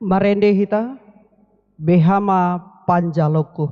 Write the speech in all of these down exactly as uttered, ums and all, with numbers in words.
Marende hita, beha ma panjalonku.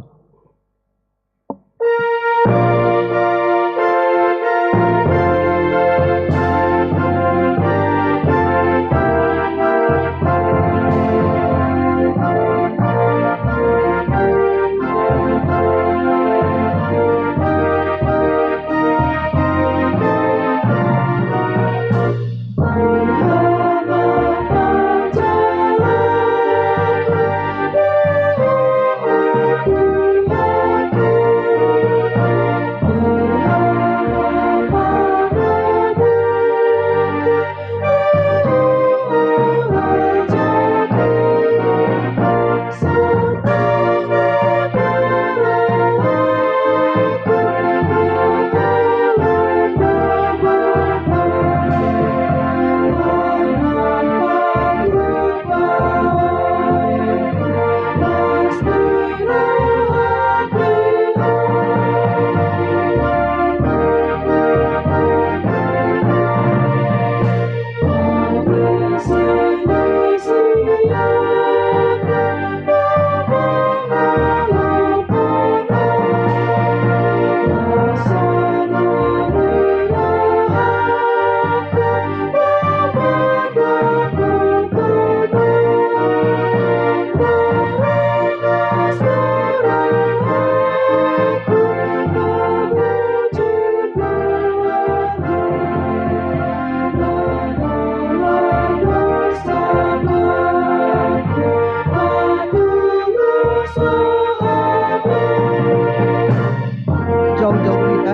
Jongjong hita.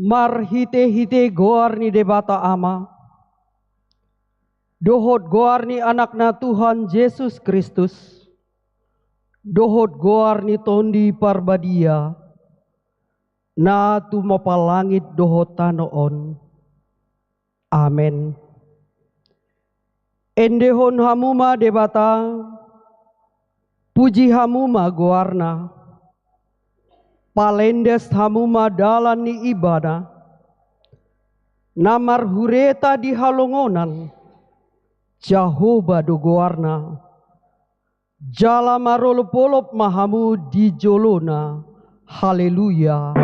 Marhite-hite goar ni Debata Ama, dohot goar ni Anakna Tuhan Jesus Kristus, dohot goar ni Tondi Parbadia, na tumompa langit dohot tano on. Amen. Endehon hamu ma Debata, puji hamu ma goarna, palendas hamu ma dalan ni Ibana, na marhureta di halongonan, Jahowa do goarna. Jala marolop-olop ma hamu di jolona. Haleluya.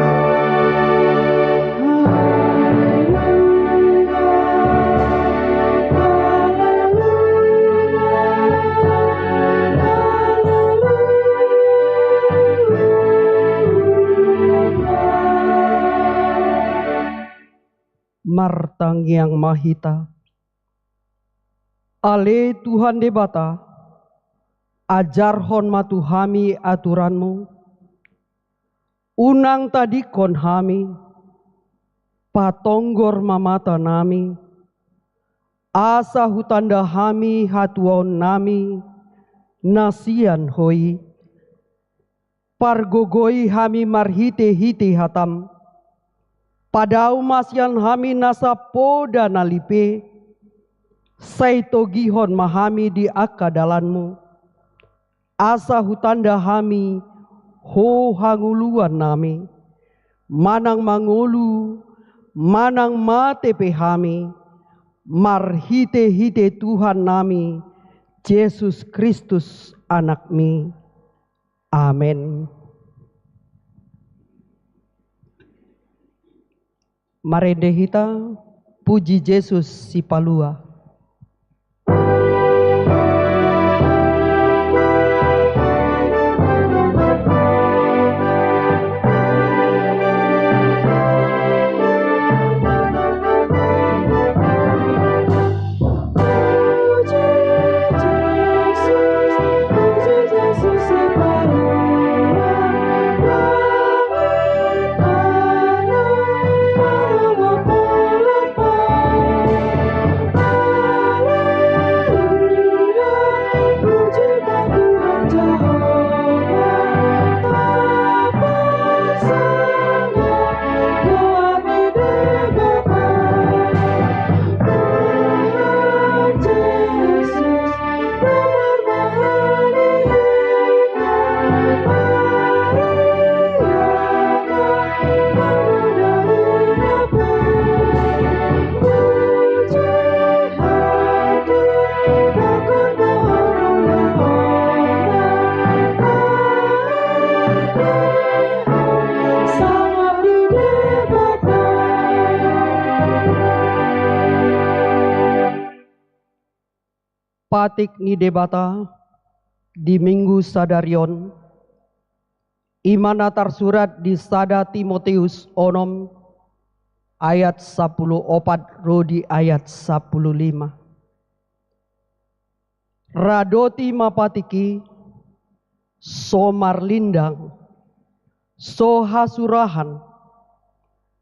Martangiang ma hita. Ale Tuhan Debata, ajarhon ma tu hami aturanmu, unang tadingkon hami, patonggor ma matanami, asa hutanda hami hatuaonnami na sian Ho i. Pargogoi hami marhite-hite hatam. Padao ma sian hami nasa poda na lipe, sai togihon ma hami di angka dalanmu, asa hutanda hami Ho hangoluannami, manang mangolu manang mate pe hami, marhite-hite Tuhannami Jesus Kristus, Anakmi. Amen. Marende hita, puji Jesus Sipalua. Patik ni Debata di Minggu sadari on, i ma na tarsurat di sada Timoteus onom ayat sampulu opat ro di ayat sampulu lima. Radoti ma patik i, so marlindang, so hasurahan,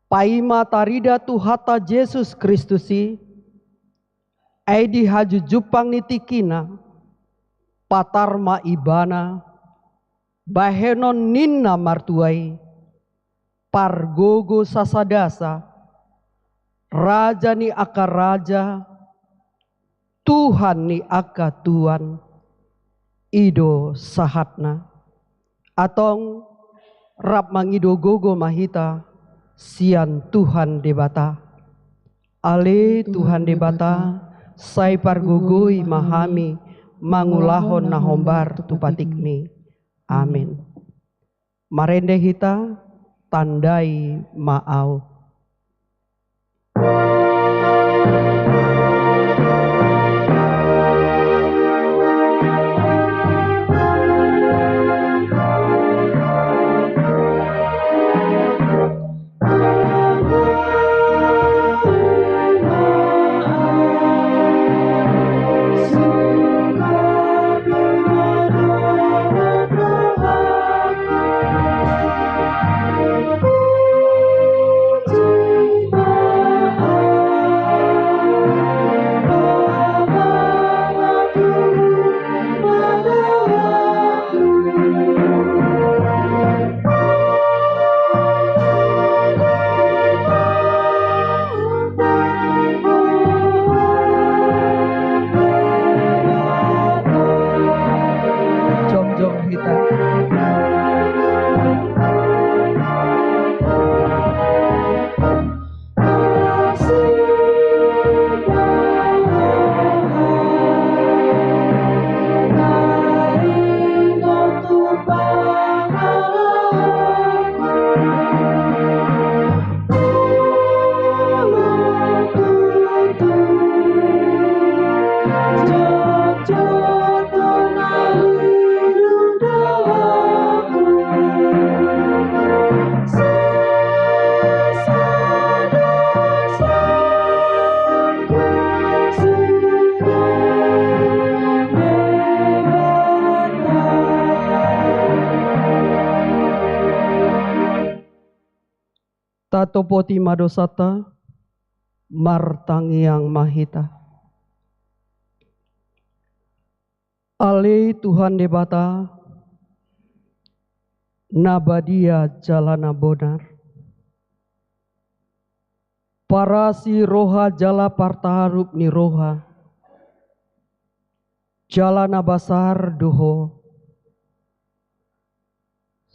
paima tarida Tuhanta Jesus Kristus i, ai di hajujumpang ni tingkina, patar ma ibana, bahenon ninna martua i, pargogo sasadasa, Raja ni angka raja, Tuhan ni angka tuan, i do sahatna. Antong rap mangido gogo ma hita sian Tuhan Debata. Ale Tuhan Debata, sai pargogoi ma hami mangulahon na hombar tu patikmi. Amen. Marende hita, tandai ma au. Jongjong hita. Tatopoti ma dosanta, martangiang ma hita. Ale Tuhan Debata, na badia jala na bonar, parasi roha jala partarup ni roha, jala na basar do Ho.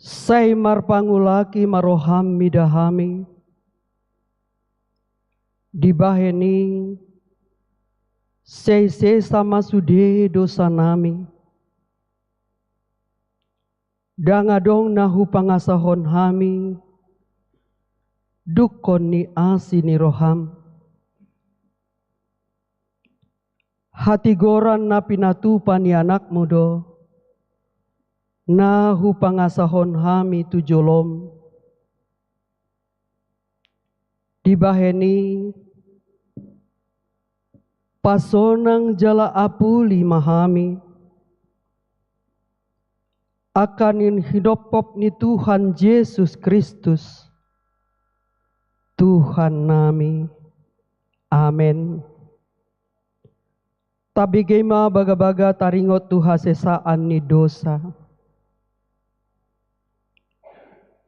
Sai marpangulaki ma roham mida hami, Dibahen i, sai sesa ma sude dosanami. Ndang adong na hupangasahon hami dungkon ni asi ni roham. Hatigoran na pinatupa ni anakmu do na hupangasahon hami tu jolom. Dibahen i, pasonang jala apuli ma hami angka na hinophop ni Tuhan Jesus Kristus, Tuhannami. Amen. Tabege ma bagabaga taringot tu hasesaan ni dosa.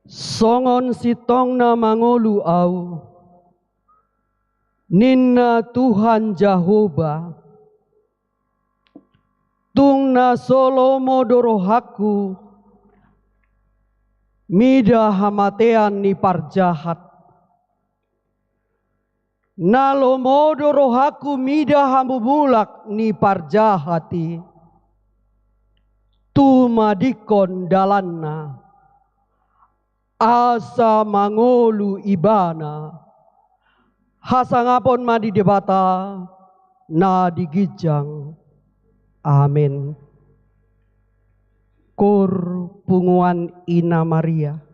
Songon sintongna mangolu ahu, ninna Tuhan Jahowa, tung na so lomo do rohangku mida hamatean ni parjahat. Na lomo do rohangku mida hamumulak ni parjahat i, tumadingkon dalanna, asa mangolu ibana. Hasangapon ma di Debata na di ginjang. Amen. Kur punguan Ina Maria.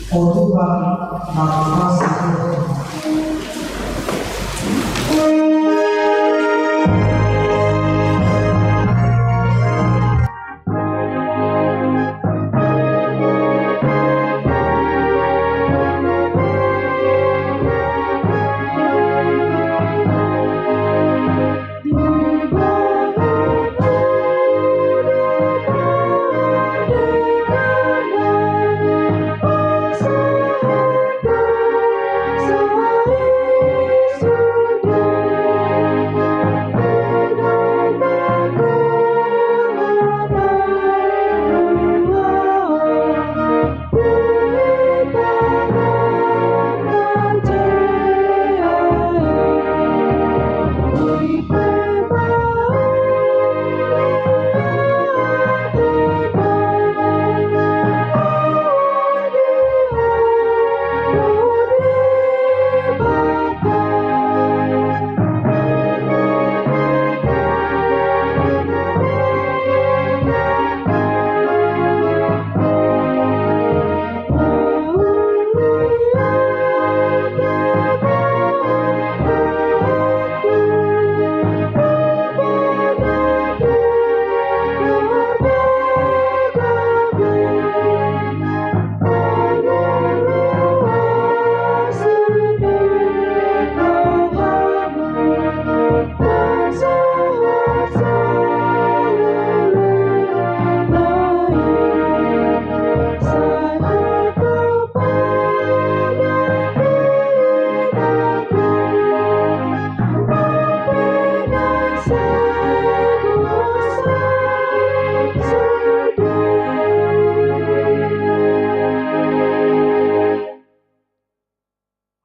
O Tuhan, na pinarsingot.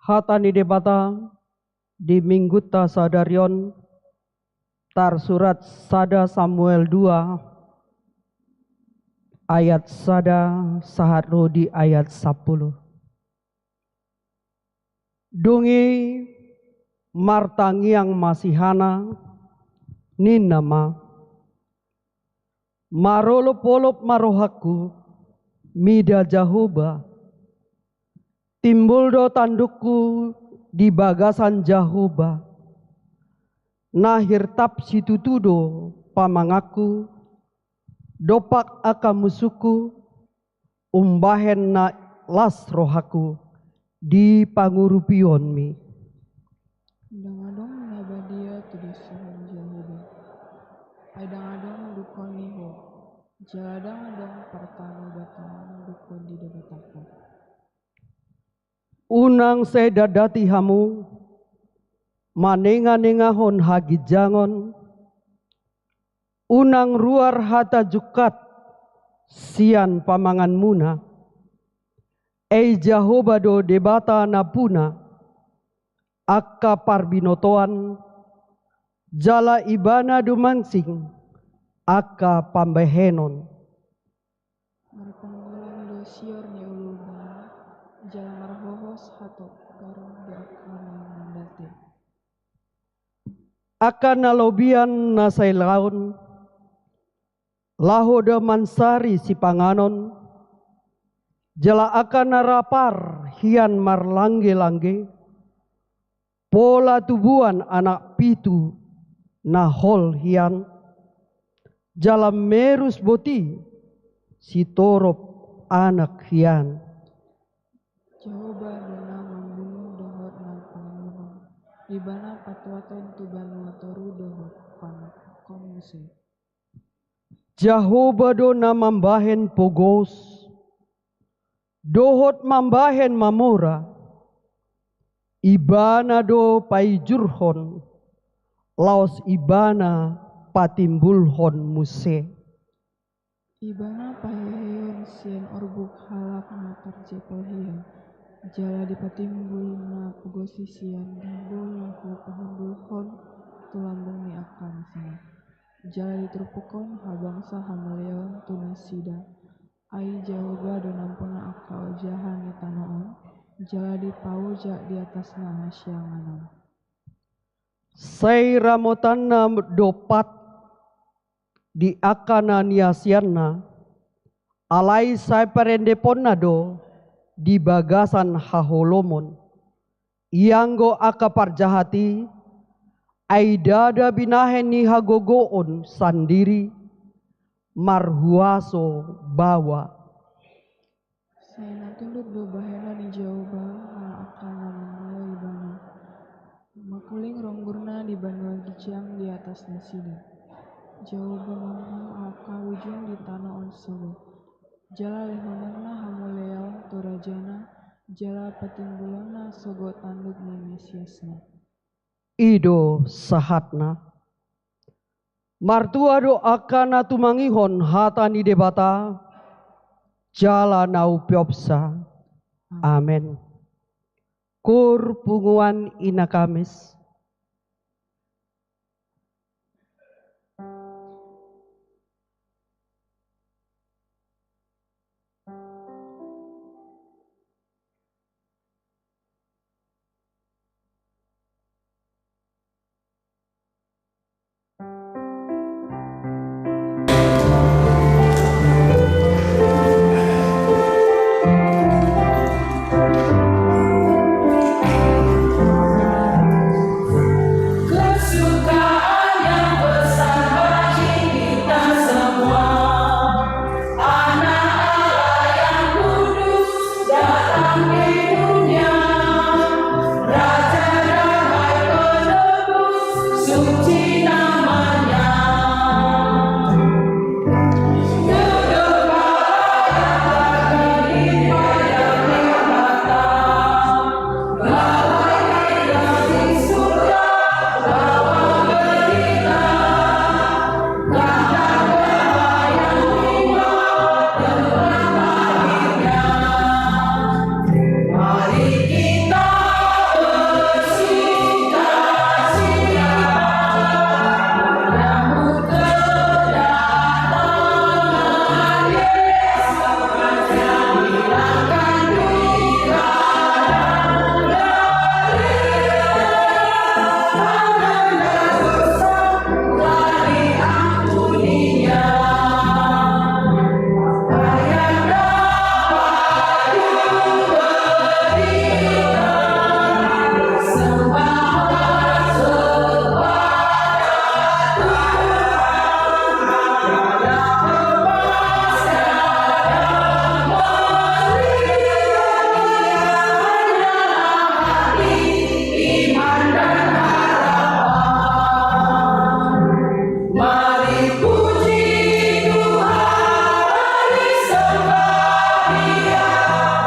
Hata ni Debata di Minggunta sadari on tarsurat sada Samuel dua ayat sada sahat ro di ayat sampulu. Dung i martangiang ma si Hana, ninna ma: Marolopolop ma rohangku mida Jahowa. Timbul do tandukku di bagasan Jahowa. Na hirtap situtu do pamanganku, dompak angka musungku, umbahen na las rohangku di pangurupionmi. Ndang adong na badia tudisuhon Jahowa. Ai ndang adong dungkon ni Ho, jala ndang adong partanobatan dungkon di Debatangku. Unang sai dandati hamu manenganengahon haginjangon, unang ruar hata jungkat sian pamanganmuna. Ai Jahowa do Debata nampuna angka parbinotoan, jala Ibana do mansing angka pambahenon. Marpanggolang do sior ni uluna, jala marhohos hatogaron do angka na mandate. Angka na lobian na sailaon, laho do mansari sipanganon, jala angka na rapar hian marlanggelangge, pola tubuan anak pitu na hol hian, jala merus boti sitorop anak hian. Jahowa do na mambunu dohot na panganuhon, Ibana patuaton tu banua toru dohot panganuhon muse. Jahowa do na mambahen pogos dohot mambahen mamora. Ibana do paijurhon, laos Ibana patimbulhon muse. Ibana pahehehon sian orbuk halak na tarjepol hian, jala dipatimbul na pogos i sian lambung laho pahundulhon tu lambung ni angka na sangap, jala diturpukhon habangsa hamaliaon tu nasida. Ai Jahowa do nampuna angka ojahan ni tano on, jala dipaojak di atasna hasiangan on. Sai ramotanna do pat di angka na niasianna, alai sai parendeponna do di bagasan haholomon. Ianggo angka parjahat i, ai ndada binahen ni hagogoon sandiri, marhuaso baoa. Sai na tunduk do bahenon ni Jahowa, ala angka na mangalo ibana. Makuling ronggurna di banua ginjang di atas nasida. Jahowa mampu angka ujung di tano on sogot. Jala lehononna hamuliaon tu rajana, jala patimbulonna sogot tanduk ni Mesiasna. I do sahatna. Martua do angka na tumangihon hata ni Debata, jala na umpeopsa. Amen. Koor punguan Ina Kamis. Kesukaan yang besar bagi kita semua. Anak Allah yang kudus datang di dunia, Raja Damai Penebus, suci nama-Nya. Duduk bahagia di limpayan Debata, bahagia di surga, bawa berita. Mari puji Tuhan, mari sembah Dia,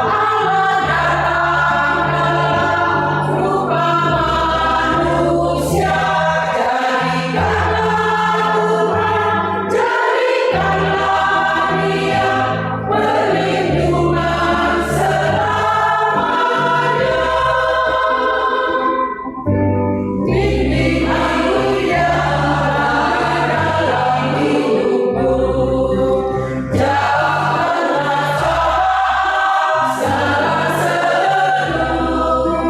Allah datang dalam rupa manusia. Jadikanlah Tuhan, jadikanlah Dia perlindungan selamanya. Bimbing aku ya dalam hidupku. Jauhkanlah salah seluruh.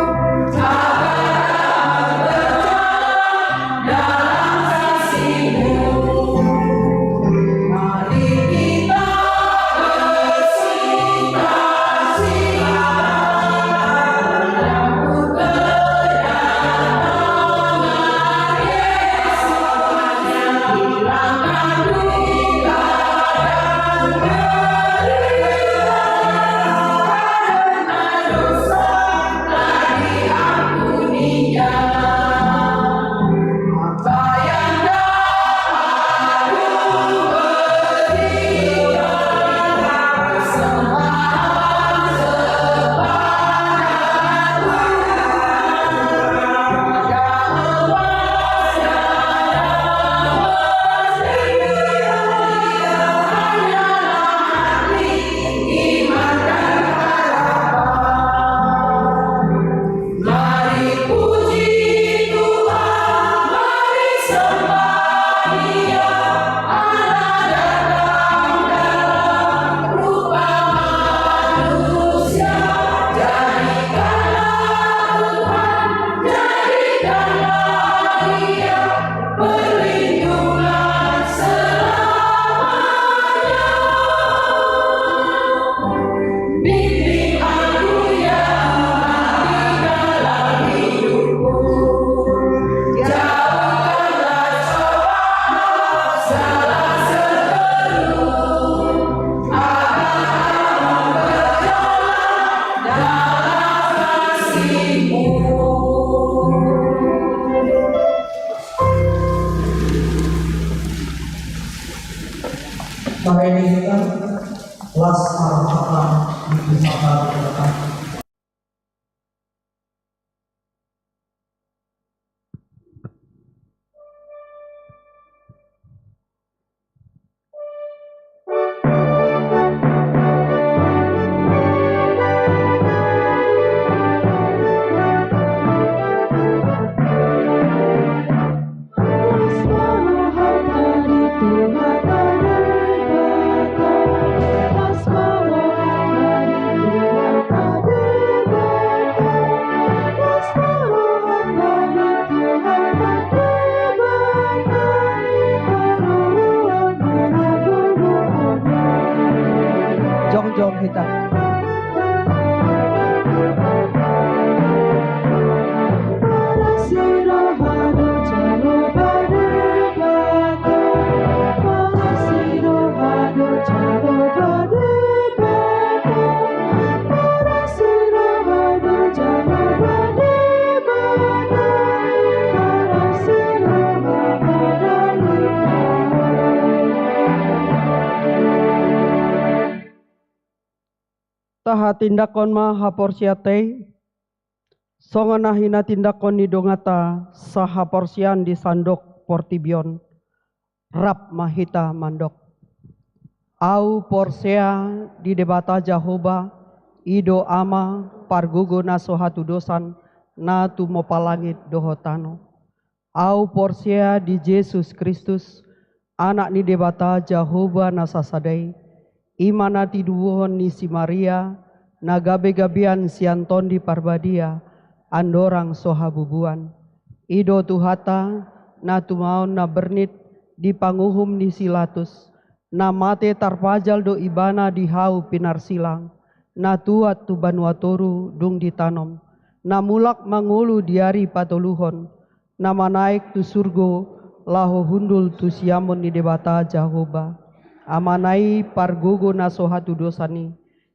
Agar aku berjalan dalam kasih-Mu. Mari kita bersuka cita. Mari puji Tuhan, mari sembah Dia, Allah datang dalam rupa manusia. Jadikanlah Tuhan, jadikanlah Dia perlindungan selamanya. Bimbing aku Hatindanghon ma haporseaonta i, songon na hinatindangkon ni donganta sahaporseaon di sandok portibi on. Rap ma hita mandok. Ahu porsea di Debata Jahowa, i do Ama, pargogo na so hatudosan, na tumompa langit dohot tano. Ahu porsea di Jesus Kristus, Anak ni Debata Jahowa na sasada i, i ma na tinubuhon ni si Maria, na gabe-gabean sian Tondi Parbadia, andorang so habubuan. I do Tuhanta, na tumaon na bernit di panguhum ni si Latus, na mate tarpajal do Ibana di hau pinarsilang, na tuat tu banua toru dung ditanom, na mulak mangolu di ari patoluhon, na manaek tu surgo laho hundul tu siamun ni Debata Jahowa, Amana i pargogo na so hatudosan i.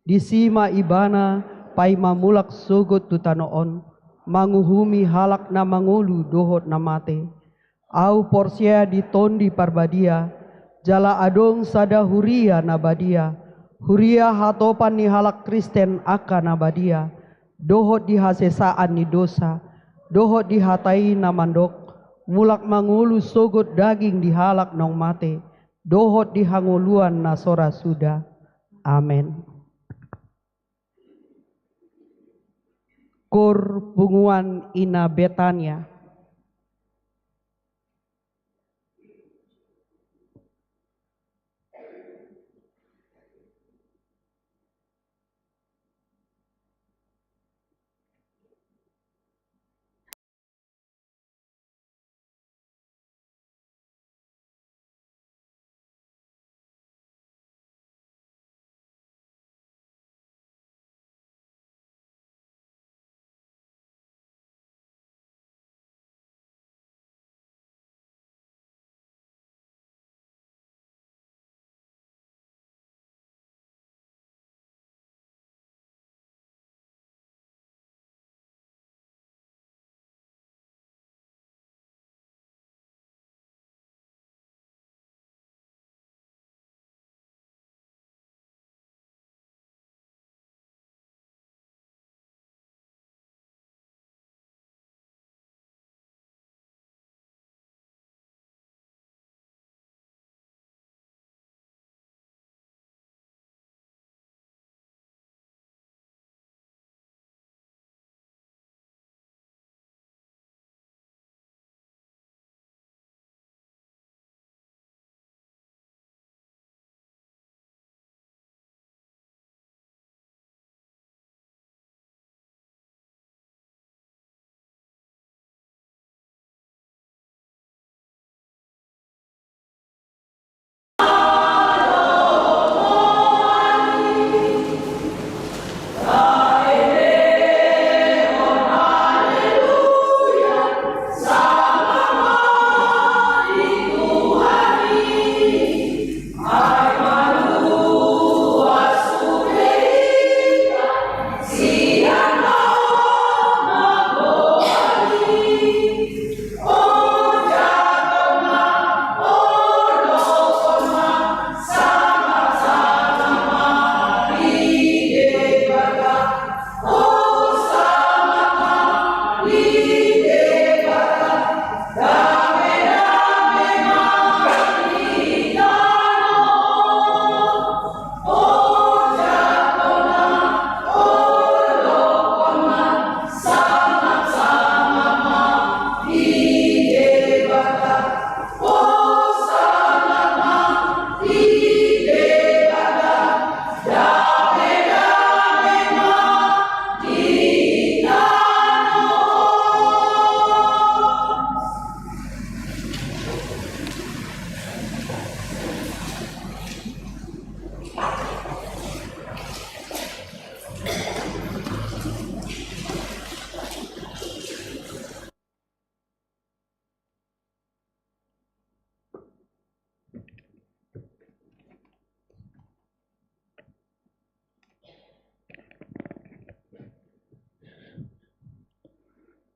Disi ma Ibana paima mulak sogot tu tano on, manguhumi halak na mangolu dohot na mate. Ahu porsea di Tondi Parbadia, jala adong sada huria na badia, huria hatopan ni halak Kristen angka na badia, dohot di hasesaan ni dosa, dohot di hata i na mandok, mulak mangolu sogot daging di halak naung mate, dohot di hangoluan na so ra suda. Amen. Koor punguan ina Betania.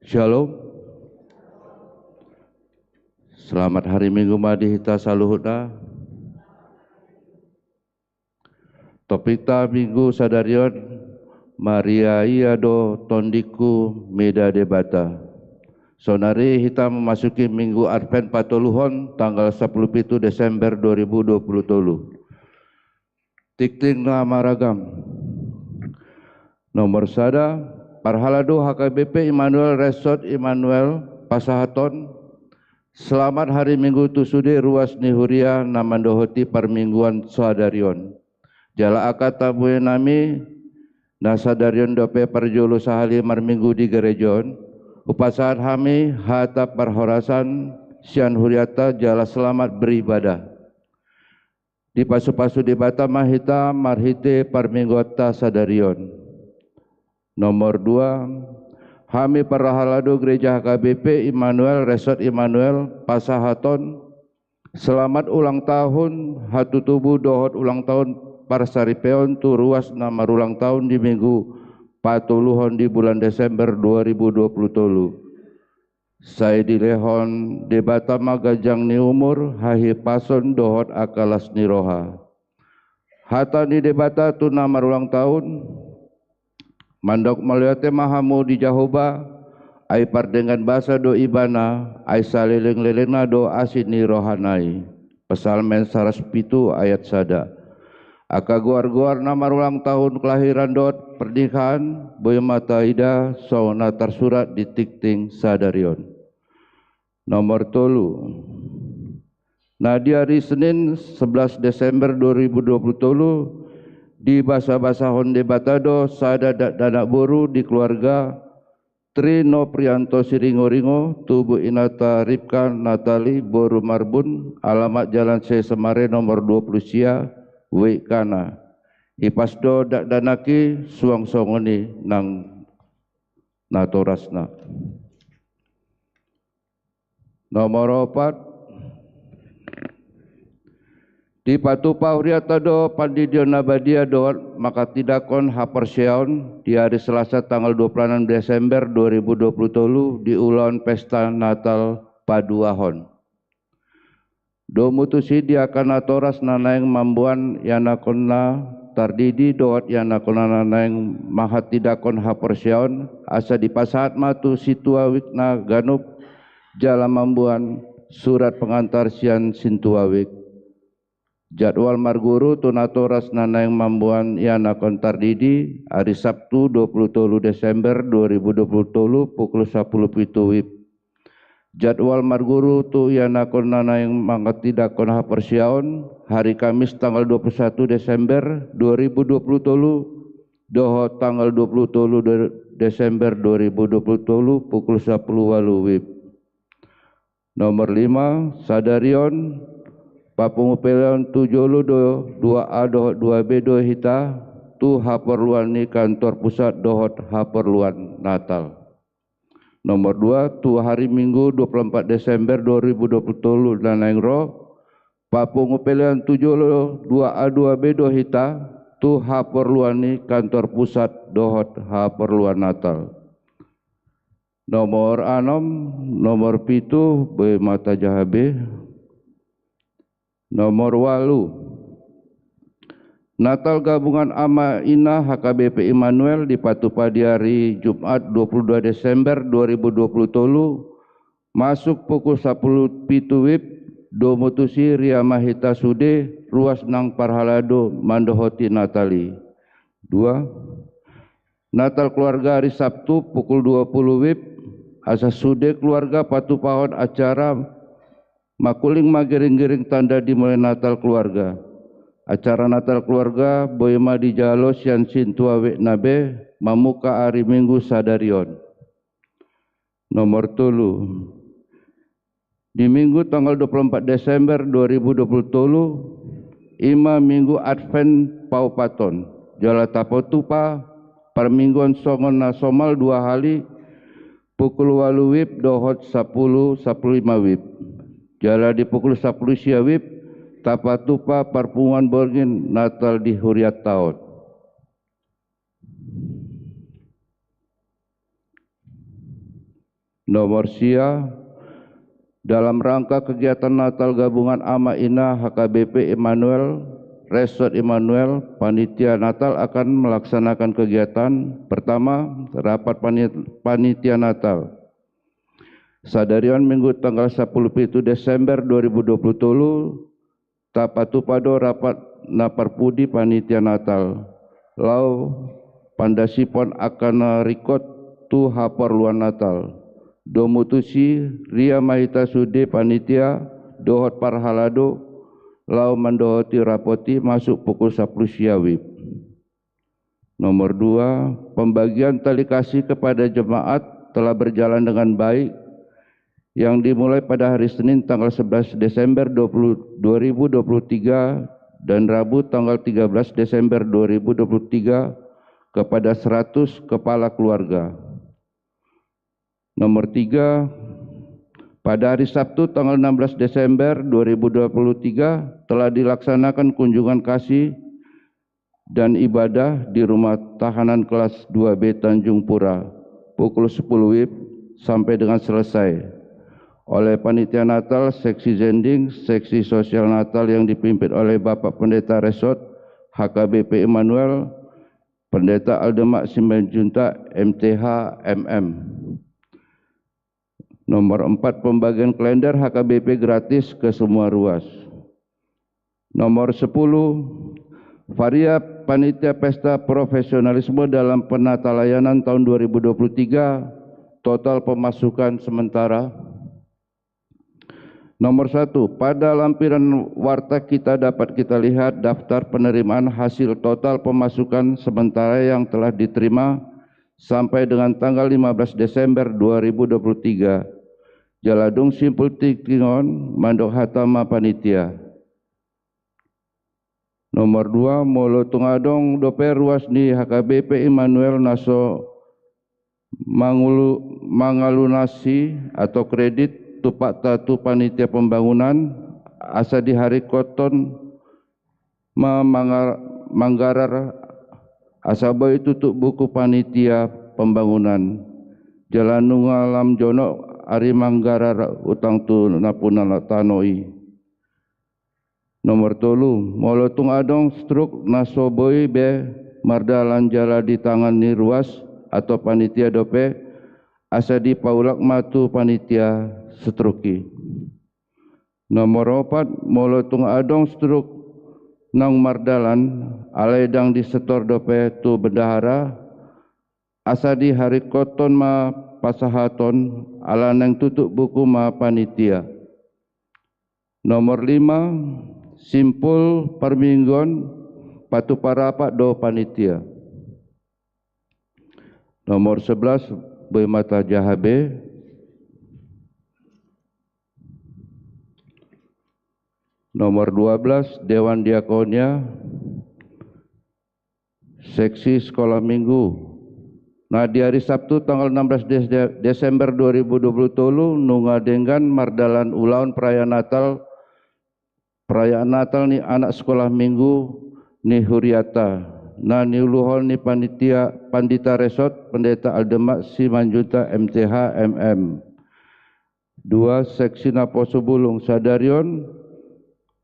Shalom. Selamat hari Minggu ma di hita saluhutna. Topikta Minggu sadari on, Maria ia do tondingku mida Debata. Sonari hita memasuki Minggu Advent patoluhon tanggal sapuluh pitu Desember dua ribu dua puluh tolu. Tingting na maragam. Nomor sada, parhalado H K B P Immanuel Resort Immanuel pasahaton selamat hari Minggu tu sude ruas ni huria na mandohoti parmingguan sadari on. Jala angka tamuenami na sadari on dope parjolo sahali marminggu di gereja on, hupasahat hami hata parhorasan sian hurianta jala selamat beribadah. Dipasupasu Debata ma hita marhite parmingguanta sadari on. Nomor dua, hami parhalado Gereja H K B P Immanuel Resort Immanuel pasahaton selamat ulang tahun hatutubu dohot ulang tahun parsaripeon tu ruas na marulang tahun di Minggu patoluhon di bulan Desember dua ribu dua puluh tolu. Sai dilehon Debata ma ganjang ni umur, hahipason dohot angka las ni roha. Hata ni Debata tu na marulang tahun, mandok mauliate ma hamu di Jahowa, ai pardenggan basa do Ibana, ai salelenglelengna do asi ni rohana i. Psalmen saratus pitu ayat sada. Angka goargoar na marulang tahun kelahiran dohot pernikahan boi ma taida songon na tarsurat di tingting sadari on. Nomor tolu. Na di ari Senin sebelas Desember dua ribu dua puluh tolu, dibasabasahon Debata do sada dakdanak boru di keluarga Tri Noprianto Siringoringo, tubu inanta Ripka Natali boru Marbun, alamat Jalan Sesamare nomor dua puluh sia, Wik Kana. Hipas do dakdanak i suang songon i nang natorasna. Nomor opat. Dipatupa hurianta do pandidion na badia dohot manghatindanghon haporseaon di ari Selasa tanggal dua puluh enam Desember dua ribu dua puluh tolu di ulaon pesta Natal paduahon. Domu tusi di angka natoras na naeng mamboan ianakhonna tardidi dohot ianakhonna na naeng manghatindanghon haporseaon, asa dipasahat ma tu sintua Wik na ganup jala mamboan surat pengantar sian sintua Wik. Jadwal marguru tu natoras na naeng mamboan ianakhon tardidi, ari Sabtu dua puluh tolu Desember dua ribu dua puluh tolu pukul sapuluh pitu wib. Jadwal marguru tu ianakhon na naeng manghatindanghon haporseaon, hari Kamis tanggal dua puluh satu Desember dua ribu dua puluh tolu dohot tanggal dua puluh tolu De-, Desember dua ribu dua puluh tolu pukul sapuluh walu wib. Nomor lima, sadari on, papungu peleon tu jolo do dua A dohot dua B do hita, tu haporluan ni kantor pusat dohot haporluan Natal. Nomor dua, tu hari Minggu dua puluh empat Desember dua ribu dua puluh tolu na naeng ro, papungu peleon tu jolo dua A dua B do hita, tu haporluan ni kantor pusat dohot haporluan Natal. Nomor onom, nomor pitu, boi ma tajaha be. Nomor walu. Natal Gabungan Ama Ina H K B P Immanuel dipatupa di ari Jumat dua puluh dua Desember dua ribu dua puluh tolu, masuk pukul sapuluh pitu wib, domu tusi ria ma hita sude ruas nang parhalado mandohoti Natal i. Dua. Natal keluarga ari Sabtu pukul dua puluh wib, asa sude keluarga patupahon acara Mangkuling ma giringgiring tanda dimulai Natal keluarga. Acara Natal keluarga boi ma dijalo sian sintua Wik na be mamungka ari Minggu sadari on. Nomor tolu. Di Minggu tanggal dua puluh empat Desember dua ribu dua puluh tolu, i ma Minggu Advent paopathon, jala tapatupa parmingguan songon na somal dua hali, pukul walu wib dohot sapuluh, sapuluh lima wib. Jala di pukul sapuluh sia wib, tapatupa parpunguan borngin Natal di hurianta on. Nomor sia, dalam rangka kegiatan Natal Gabungan Ama Ina H K B P Immanuel, Resort Immanuel, panitia Natal akan melaksanakan kegiatan. Pertama, rapat pani-, panitia Natal. Sadari on Minggu tanggal sampulu pitu Desember dua ribu dua pulu tolu, tapatupa do rapat na parpudi panitia Natal, laho pandasipon angka na ringkot tu haporluan Natal. Domu tusi, ria ma hita sude panitia dohot parhalado, laho mandohoti rapot i masuk pukul sampulu sia WIB. Nomor dua, pembagian tali kasih kepada jemaat telah berjalan dengan baik, yang dimulai pada hari Senin tanggal sebelas Desember dua puluh, dua ribu dua puluh tiga dan Rabu tanggal tiga belas Desember dua ribu dua puluh tiga kepada seratus kepala keluarga. Nomor tiga, pada hari Sabtu tanggal enam belas Desember dua ribu dua puluh tiga telah dilaksanakan kunjungan kasih dan ibadah di rumah tahanan kelas dua B Tanjung Pura pukul sepuluh WIB sampai dengan selesai oleh panitia Natal, seksi zending, seksi sosial Natal yang dipimpin oleh Bapak Pendeta Resort H K B P Immanuel, Pendeta Aldemak Simanjuntak, M T H, M M. Nomor empat, pembagian kalender H K B P gratis ke semua ruas. Nomor sepuluh, varia panitia pesta profesionalisme dalam penatalayanan tahun dua ribu dua puluh tiga, total pemasukan sementara. Nomor satu, pada lampiran warta kita dapat kita lihat daftar penerimaan hasil total pemasukan sementara yang telah diterima sampai dengan tanggal lima belas Desember dua ribu dua puluh tiga. Jala dung simpul tingki on mandok hata ma panitia. Nomor dua, molo tung adong dope ruas ni H K B P Immanuel na so mangulu-, mangalunasi atau kredit tumpakta tu panitia pembangunan, asa diharingkothon ma manga-, manggarar asa boi tutup buku panitia pembangunan. Jala nunga lam jonok ari manggarar utang tu nampuna tano i. Nomor tolu, molo tung adong struk na so boi be mardalan jala di tangan ni ruas atau panitia dope, asa dipaulak ma tu panitia struk i. Nomor opat, molo tung adong struk naung mardalan, alai ndang disetor dope tu bendahara, asa diharingkothon ma pasahaton, ala naeng tutup buku ma panitia. Nomor lima, simpul parmingguon patupa rapat do panitia. Nomor sebelas, boi ma tajaha be. Nomor dua belas, Dewan Diakonia seksi sekolah minggu. Nah, di hari Sabtu tanggal enam belas Des-, Desember dua ribu dua puluh tolu, nunga denggan mardalan ulaon perayaan Natal, perayaan Natal ni anak sekolah minggu ni huriata, na niuluhon ni panitia pandita resort Pendeta Aldemak Simanjuntak M T H M M. Dua, seksi naposo bulung. Sadari on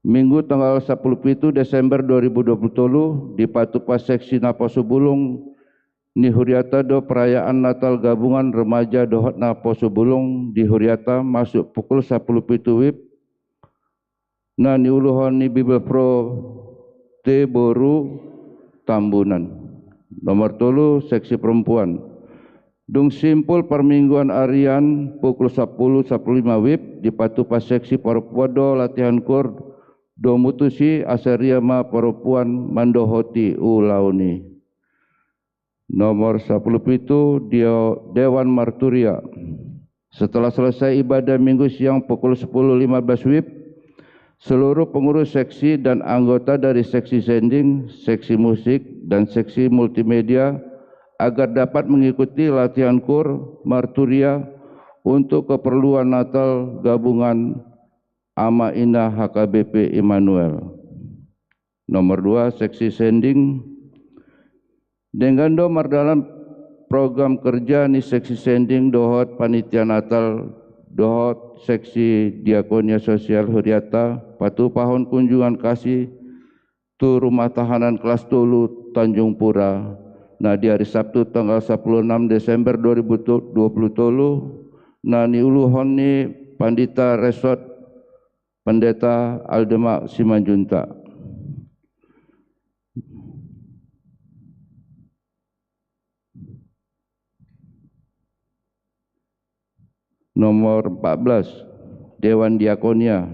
Minggu tanggal sampulu pitu Desember dua ribu dua puluh tolu, dipatupa seksi naposo bulung ni huriata do perayaan Natal gabungan remaja dohot naposo bulung di huriata masuk pukul sampulu pitu WIB, na niuluhon ni Bibelvrouw T Boru Tambunan. Nomor tolu, seksi perempuan. Dung simpul parmingguan arian pukul sampulu sampulu lima WIB, dipatupa seksi parompuan do latihan kur, domu tusi asa ria ma parompuan mandohoti ulaon i. Nomor sampulu pitu, Dio-, Dewan Marturia. Setelah selesai ibadah Minggu siang pukul sepuluh lima belas WIB, seluruh pengurus seksi dan anggota dari seksi zending, seksi musik, dan seksi multimedia agar dapat mengikuti latihan kur marturia untuk keperluan Natal gabungan Ama Ina H K B P Immanuel. Nomor dua, seksi zending. Denggan do mardalan program kerja ni seksi zending dohot panitia Natal dohot seksi diakonia sosial huriata patupahon kunjungan kasih tu Rumah Tahanan Kelas Tolu Tanjung Pura, na di hari Sabtu tanggal sapuluh enam Desember dua ribu dua puluh tolu, na niuluhon ni Pandita Resort Pendeta Aldema Simanjuntak. Nomor empat belas, Dewan Diakonia.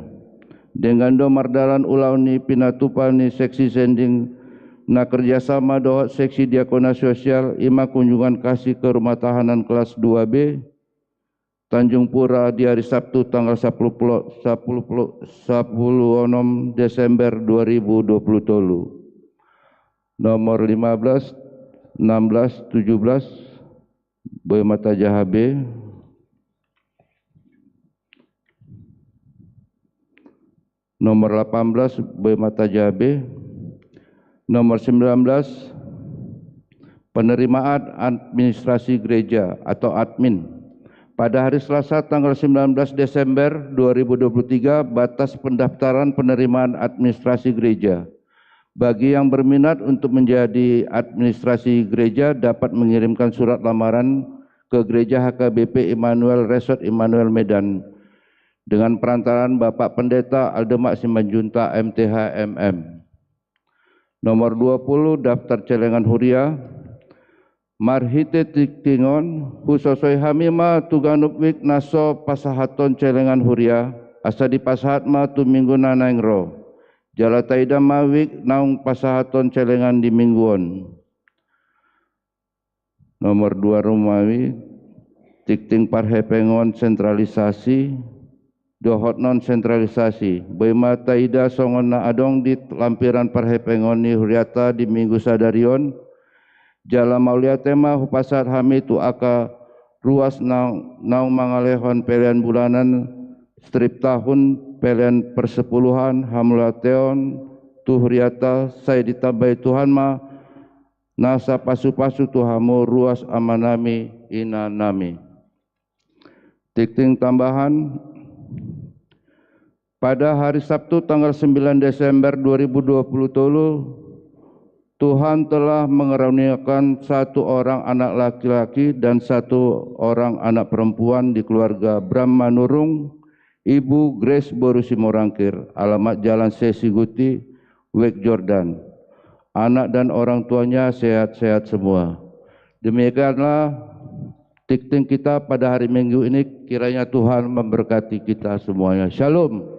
Denggan do mardalan ulaon ni pinatupaon ni seksi sending na kerjasama dohot seksi diakonia sosial, i ma kunjungan kasih ke rumah tahanan kelas dua B, Tanjung Pura di hari Sabtu tanggal sapuluh, sapuluh, sapuluh onom Desember dua ribu dua puluh tolu. Nomor lima belas, enam belas, tujuh belas, boi ma tajaha be. Nomor delapan belas, boi ma tajaha be. Nomor sembilan belas, penerimaan administrasi gereja atau admin. Pada hari Selasa tanggal sembilan belas Desember dua ribu dua puluh tiga, batas pendaftaran penerimaan administrasi gereja. Bagi yang berminat untuk menjadi administrasi gereja dapat mengirimkan surat lamaran ke Gereja H K B P Immanuel Resort Immanuel Medan dengan perantaraan Bapak Pendeta Aldemak Simanjuntak M T H M M. Nomor dua puluh, daftar celengan huria. Marhite tingting on, husosoi hami ma tu ganup wijk na so pasahathon celengan huria, asa dipasahat ma tu minggu na naeng ro. Jala taida ma wijk naung pasahathon celengan di minggu on. Nomor dua, Romawi, tingting parhepengon sentralisasi dohot non sentralisasi. Boi ma taida songon na adong di lampiran parhepengon ni huriata di minggu sadari on. Jala mauliate ma hupasahat hami tu angka ruas na naung mangalehon pelean bulanan, strip tahun, pelean persepuluhan, hamauliateon tu huriata. Sai ditambai Tuhan ma nasa pasupasu tu hamu ruas amanami inanami. Tingting tambahan. Pada hari Sabtu tanggal sembilan Desember dua ribu dua puluh tolu, Tuhan telah mengaruniakan satu orang anak laki-laki dan satu orang anak perempuan di keluarga Bram Manurung, Ibu Grace boru Simorangkir, alamat Jalan Sesi Guti, Wijk Jordan. Anak dan orang tuanya sehat-sehat semua. Demikianlah tingting kita pada hari Minggu ini, kiranya Tuhan memberkati kita semuanya. Shalom.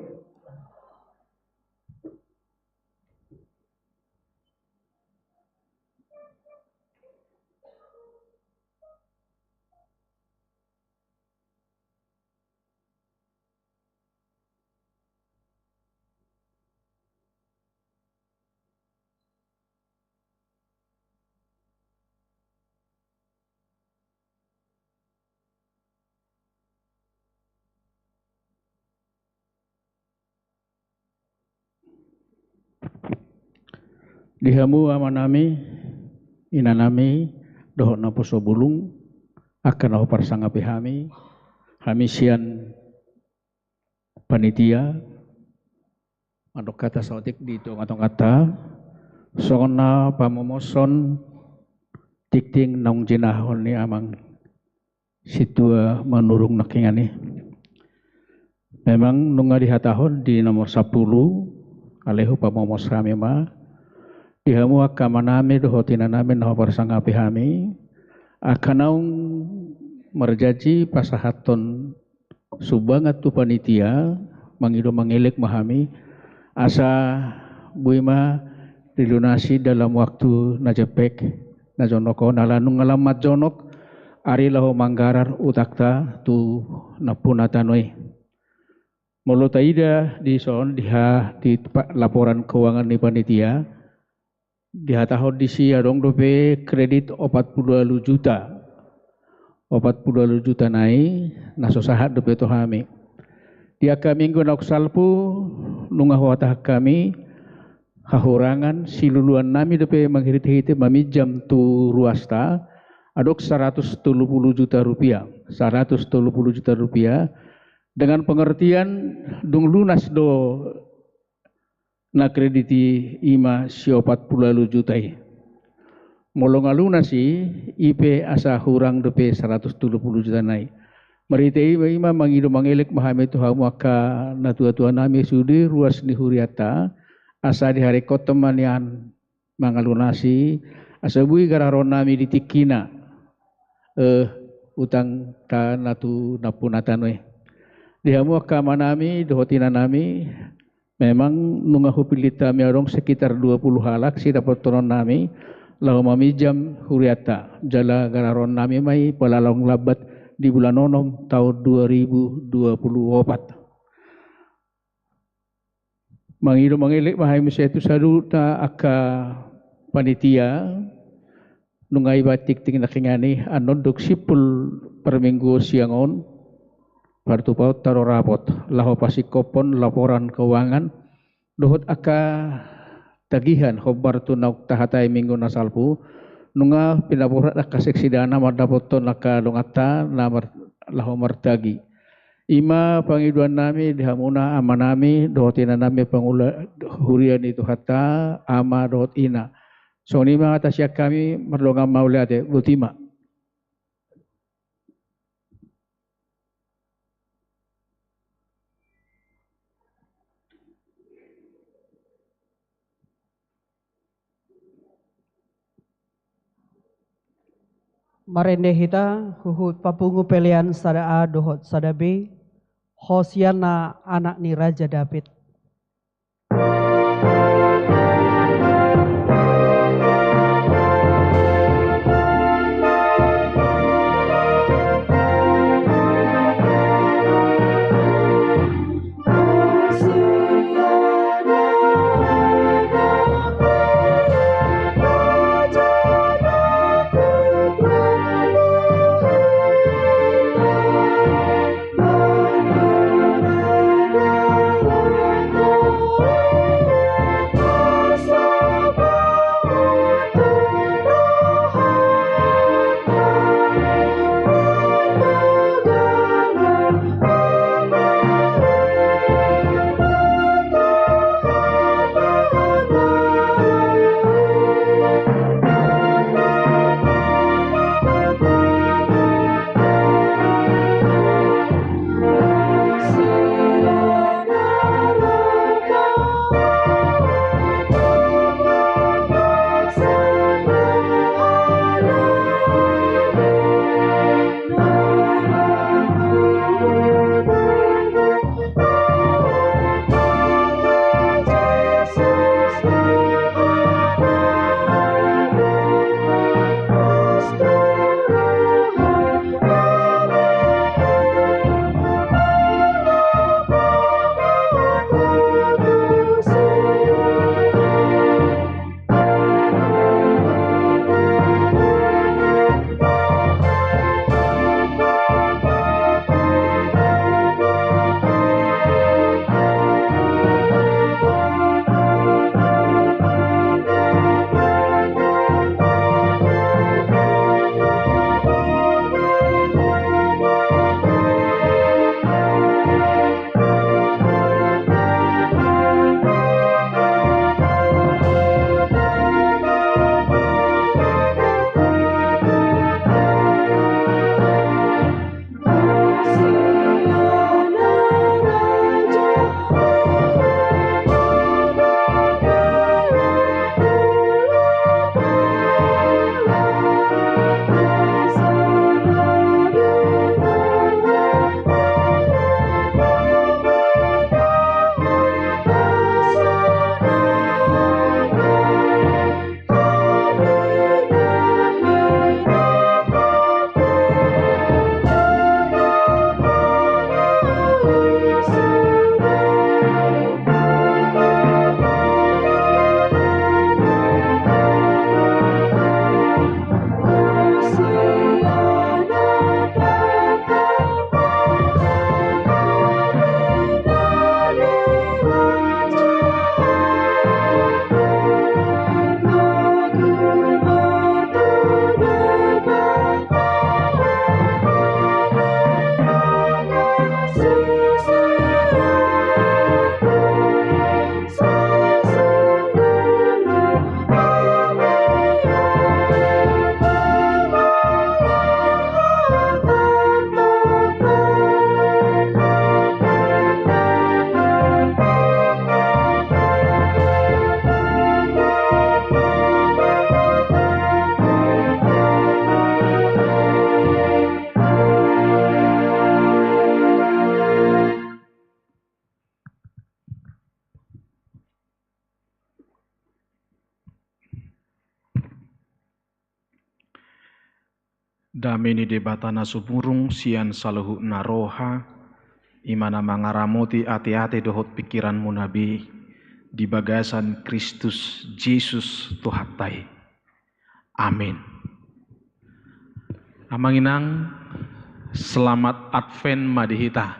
Di hamu amanami, inanami, dohot naposo bulung, angka na huparsangapi hami, hami sian panitia, mandok hata saotik di tonga-tonganta, songon na pamomoson tingting naung jinahahon ni amang sintua Manurung nangkiningan i. Memang nunga dihatahon di nomor sampulu, alai hupamomos hami ma, di hamu angka amanami dohot inanami na huparsangapi hami, angka naung marjanji pasahathon sumbangan tu panitia, mangido mangelek ma hami, asa boi ma dilunasi dalam waktu na jempek, na jonok on, ala nunga lam manjonok ari laho manggarar utangta tu nampuna tano i. Molo taida di son, di ha, di pa-, laporan keuangan ni panitia, dihatahon disi adong dope kredit opat pulu ualu juta. Opat pulu ualu juta nai na so sahat dope tu hami. Di angka minggu naung salpu nunga huhatahon hami, hahurangan siluluannami dope marhite-hite maminjam tu ruasta, adong saratus tolu pulu juta rupiah. Saratus tolu pulu juta rupiah, dengan pengertian dung lunas do na kredit i ima siopat pulu ualu juta i. Molo nga lunas i, i pe asa hurang dope saratus tolu pulu juta nai. Marhite i ma, ima mangido mangelek ma hami tu hamu angka natuatua nami sude ruas ni hurianta, asa diharingkothon ma nian mangalunasi, asa boi gararon nami di tingkina, eh, utangta na tu nampunata nuaeng. Di hamu angka ama nami dohot ina nami, memang nunga hupillit hami adong sekitar dua pulu halak sidapothononnami laho maminjam hurianta, jala gararon nami ma i pala lam lambat di bulan onom taon dua ribu dua pulu opat. Mangido mangelek ma hami muse tu saluhutna angka panitia, nunga iba tingting nangkiningan i, annon dung simpul parminggu siang on, partupaonta do rapot laho pasingkophon laporan keuangan dohot angka tagihan hombar tu naung tahatai minggu na salpu. Nunga pinaborhat angka seksi dana mandapothon angka donganta na mar-, laho martagi. Ima pangidoan nami di hamuna ama nami dohot ina nami pangula huria ni Tuhanta, ama dohot ina. Songon i ma hata sian hami, mardongan mauliate, botima. Marende hita huhut papungu pelean sada A dohot sada B, Hosianna anak ni Raja Daud. Dame ni Debata na sumurung sian saluhutna roha, i ma na mangaramoti ateate dohot pingkiranmuna be di bagasan Kristus Jesus Tuhanta i. Amin. Amang inang, selamat Advent ma di hita.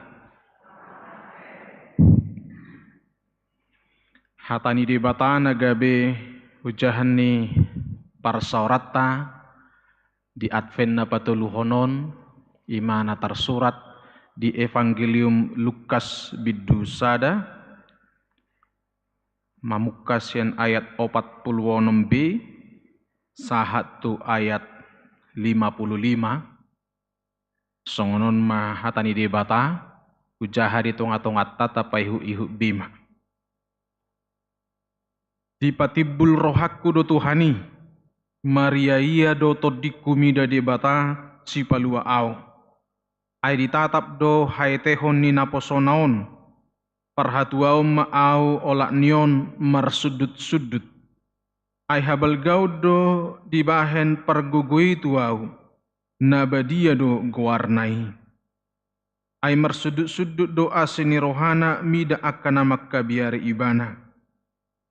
Hata ni Debata na gabe ojahan ni parsaoranta di Advent na patoluhon on, i ma na tarsurat di Evangelium Lukas bindu sada, mamungka sian ayat opat pulu onom b sahat tu ayat lima pulu lima. Songon on ma hata ni Debata, hujaha di tongatonganta, tapaihutihut be ma. Dipatimbul rohangku do Tuhan i, mariaia do tondingku mida Debata, Sipalua ahu. Ai ditatap do haetehon ni naposona on, parhatuaon ma ahu olat ni on marsundutsundut. Ai habalgaon do dibahen pargogoi tu ahu, na badia do goarna i. Ai marsundutsundut do asi ni rohana mida angka na mangkabiari ibana.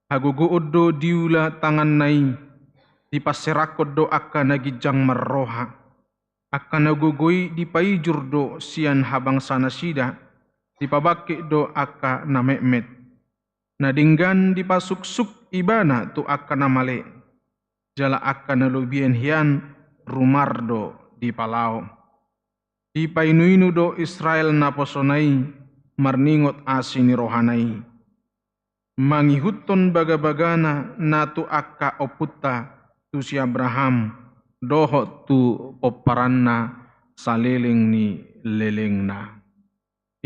Hagogoon do diula tanganna i, dipanserakhon do angka na ginjang marroha. Angka na gogo i dipaijur do sian habangsa nasida, dipabangkit do angka na metmet. Na denggan dipasuksuk ibana tu angka na male, jala angka na lobian hian rumar do dipalaho. Dipainuinu do Israel naposona i, marningot asi ni rohana i. Mangihuthon bagabagana na tu angka ompunta, tu si Abraham, dohot tu pomparanna saleleng ni lelengna.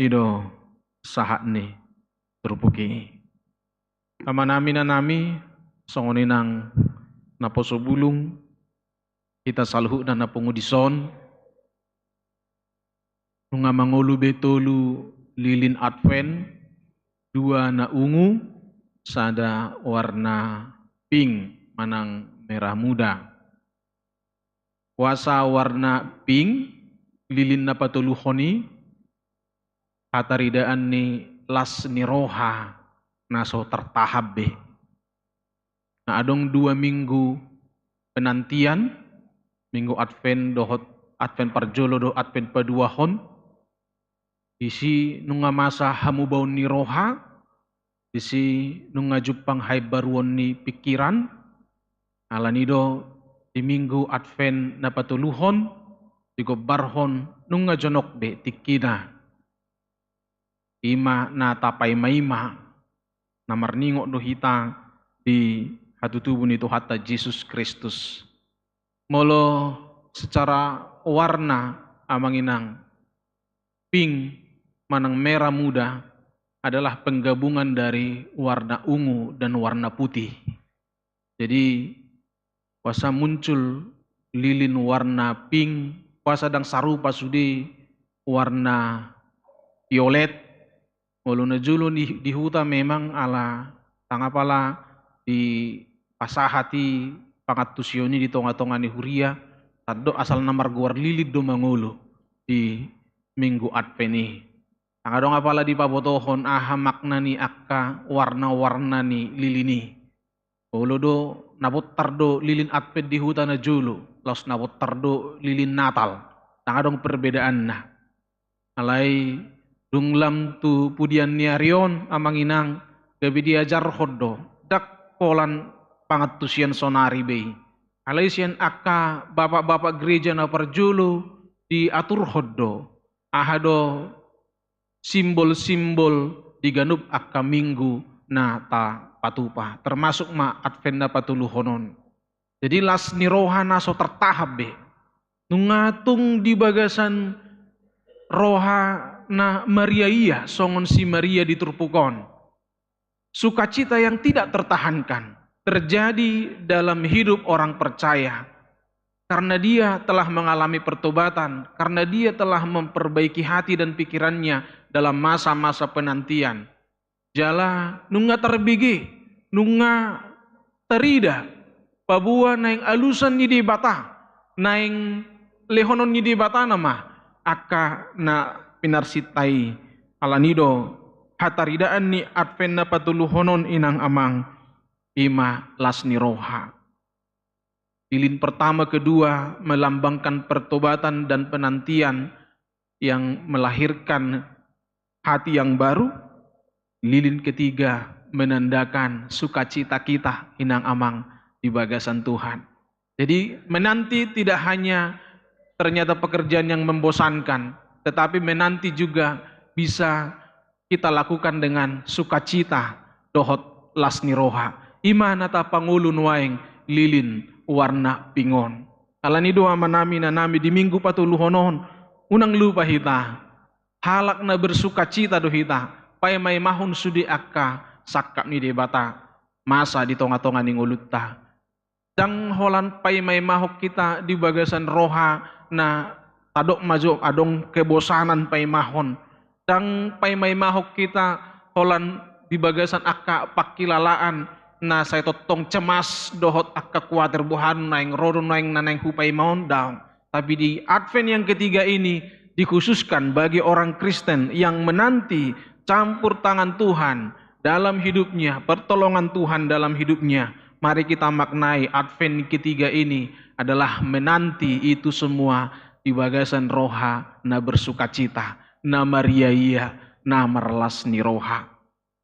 I do sahat ni turpuk i. Amanami, inanami, songon i nang naposo bulung, hita saluhutna na pungu dison, nunga mangolu be tolu lilin Advent, dua na ungu, sada warna pink manang merah muda. Boasa warna pink, lilin na patoluhon i, hataridaan ni las ni roha na so tartahap be. Na adong dua minggu penantian, minggu Advent dohot Advent parjolo dohot Advent paduahon, disi nunga masa hamubaon ni roha, disi nunga jumpang haimbaruon ni pingkiran, alani do di minggu Advent na patoluhon, digombarhon nunga jonok be tingkina. I ma na tapaimaima, na marningot do hita di hatutubu ni Tuhanta Jesus Kristus. Molo secara warna, amang inang, pink manang merah muda adalah penggabungan dari warna ungu dan warna putih. Jadi, boasa muncul lilin warna pink, boasa ndang sarupa sude warna violet. Molo na jolo di, di huta memang ala, ndang apala dipasahat i pangantusion i di tongatonga ni huria, tandok asal na margoar lilin do mangolu di minggu Advent i. Ndang adong apala dipabotohon aha makna ni angka warna-warna ni lilin i. Olo do, na bontar do lilin Advent di huta na jolo, laos na bontar do lilin Natal. Ndang adong perbedaanna. Alai dung lam tu pudian ni ari on, amang inang, gabe diajarhon do, ndang holan pangantusion sonari be i. Alai sian angka bapak-bapak gereja na parjolo diaturhon do, aha do simbol-simbol di ganup angka minggu na tapatupa, termasuk ma Advent na patoluhon on. Jadi las ni roha na so tartahap be. Nunga tung di bagasan roha na mariaia songon si Maria di turpuk on. Sukacita yang tidak tertahankan terjadi dalam hidup orang percaya. Karena dia telah mengalami pertobatan, karena dia telah memperbaiki hati dan pikirannya dalam masa-masa penantian. Jala nunga tarbege, nunga tarida, paboa naeng alusan ni Debata, naeng lehonon ni Debata nama angka na pinarsinta i. Alani do hataridaan ni Advent na patoluhon on, inang amang, i ma las ni roha. Lilin pertama, kedua melambangkan pertobatan dan penantian yang melahirkan hati yang baru. Lilin ketiga menandakan sukacita kita, inang amang, di bagasan Tuhan. Jadi, menanti tidak hanya ternyata pekerjaan yang membosankan, tetapi menanti juga bisa kita lakukan dengan sukacita dohot las ni roha. I ma na tapangolu nuaeng lilin warna pink on. Alani do amanami, inanami, di Minggu patoluhon on, unang lupa hita, halak na bersukacita do hita, paimaimahon sude angka sangkap ni Debata masa di tongatonga ni ngolunta. Ndang holan paimaimahon hita di bagasan roha na tadok ma jo adong kebosanan paimahon. Ndang paimaimahon hita holan di bagasan angka pangkilalaan na sai tongtong cemas dohot angka kuatir, boha do naeng ro do naeng na naeng hupaima on, daong. Tapi di Advent yang ketiga ini dikhususkan bagi orang Kristen yang menanti campur tangan Tuhan dalam hidupnya, pertolongan Tuhan dalam hidupnya. Mari kita maknai Advent ketiga ini adalah menanti itu semua di bagasan roha na bersukacita, na mariaia, na marlas ni roha.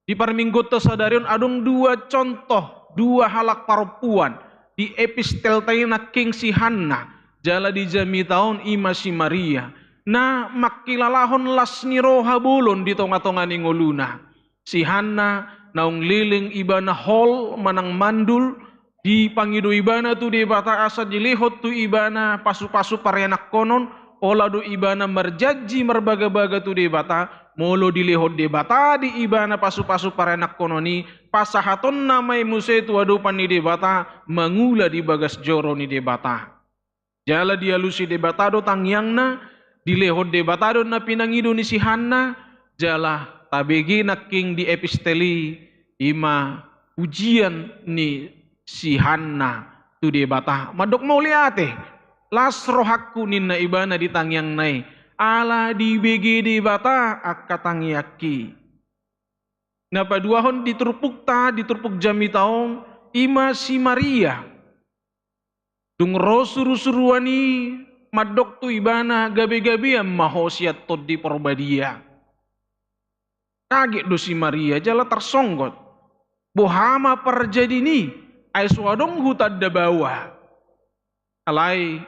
Di parmingguonta sadari on adong dua contoh, dua halak parompuan di epistelta i, nangkin si Hanna, jala di jamita on i ma si Maria, na mangkilalahon las ni roha bolon di tongatonga ni ngoluna. Si Hanna naung leleng ibana hol manang mandul, dipangido ibana tu Debata asa dilehon tu ibana pasupasu parianakhonon. Olat do ibana marjanji marbagabaga tu Debata, molo dilehon Debata di ibana pasupasu parianakhonon i, pasahatonna ma i muse tu adopan ni Debata, mangula di bagas joro ni Debata. Jala dialusi Debata do tangiangna, dilehon Debata do na pinangido ni si Hanna, jala tabege nangkin di epistel i, i ma pujian ni si Hanna tu Debata. Mandok mauliate, las rohangku ninna ibana di tangiangna i, ala dibege Debata angka tangiangki. Na paduahon di turpukta, di turpuk jamita on, i ma si Maria. Dung ro surusuruan i mandok tu ibana, gabegabean ma ho sian Tondi Porbadia. Kaget do si Maria jala tarsonggot. Boha ma parjadi ni, ai so adong hutanda baoa. Alai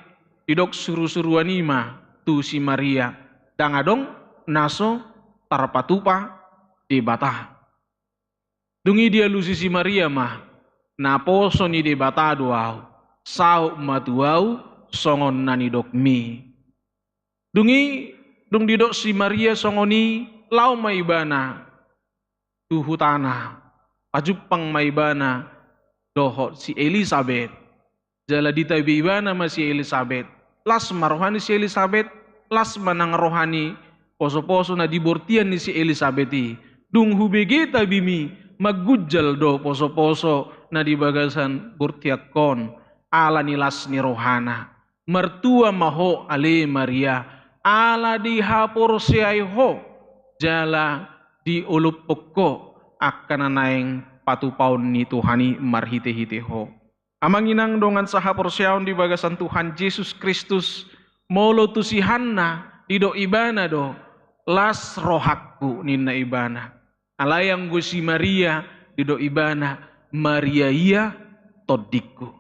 didok surusuruan i ma tu si Maria, ndang adong na so tarpatupa Debata. Dung i dialusi si Maria ma, naposo ni Debata do ahu, saut ma tu ahu songon na nidokmi. Dung i, dung didok si Maria songon i, laho ma ibana tu hutana, pajumpang ma ibana dohot si Elisabet. Jala ditabi ibana ma si Elisabet. Las ma roha ni si Elisabet, las ma nang roha ni posoposo na di bortian ni si Elisabet i. Dung hubege tabimi, manggunjal do posoposo na di bagasan bortianhon, ala ni las ni rohana. Martua ma ho ale Maria, ala dihaporseai ho, jala diolophon ho angka na naeng patupaon ni Tuhan i marhitehite ho. Amang inang dongan sahaporseaon di bagasan Tuhan Jesus Kristus, molo tu si Hanna didok ibana do, las rohangku ninna ibana. Alai anggo si Maria didok ibana, mariaia tondingku.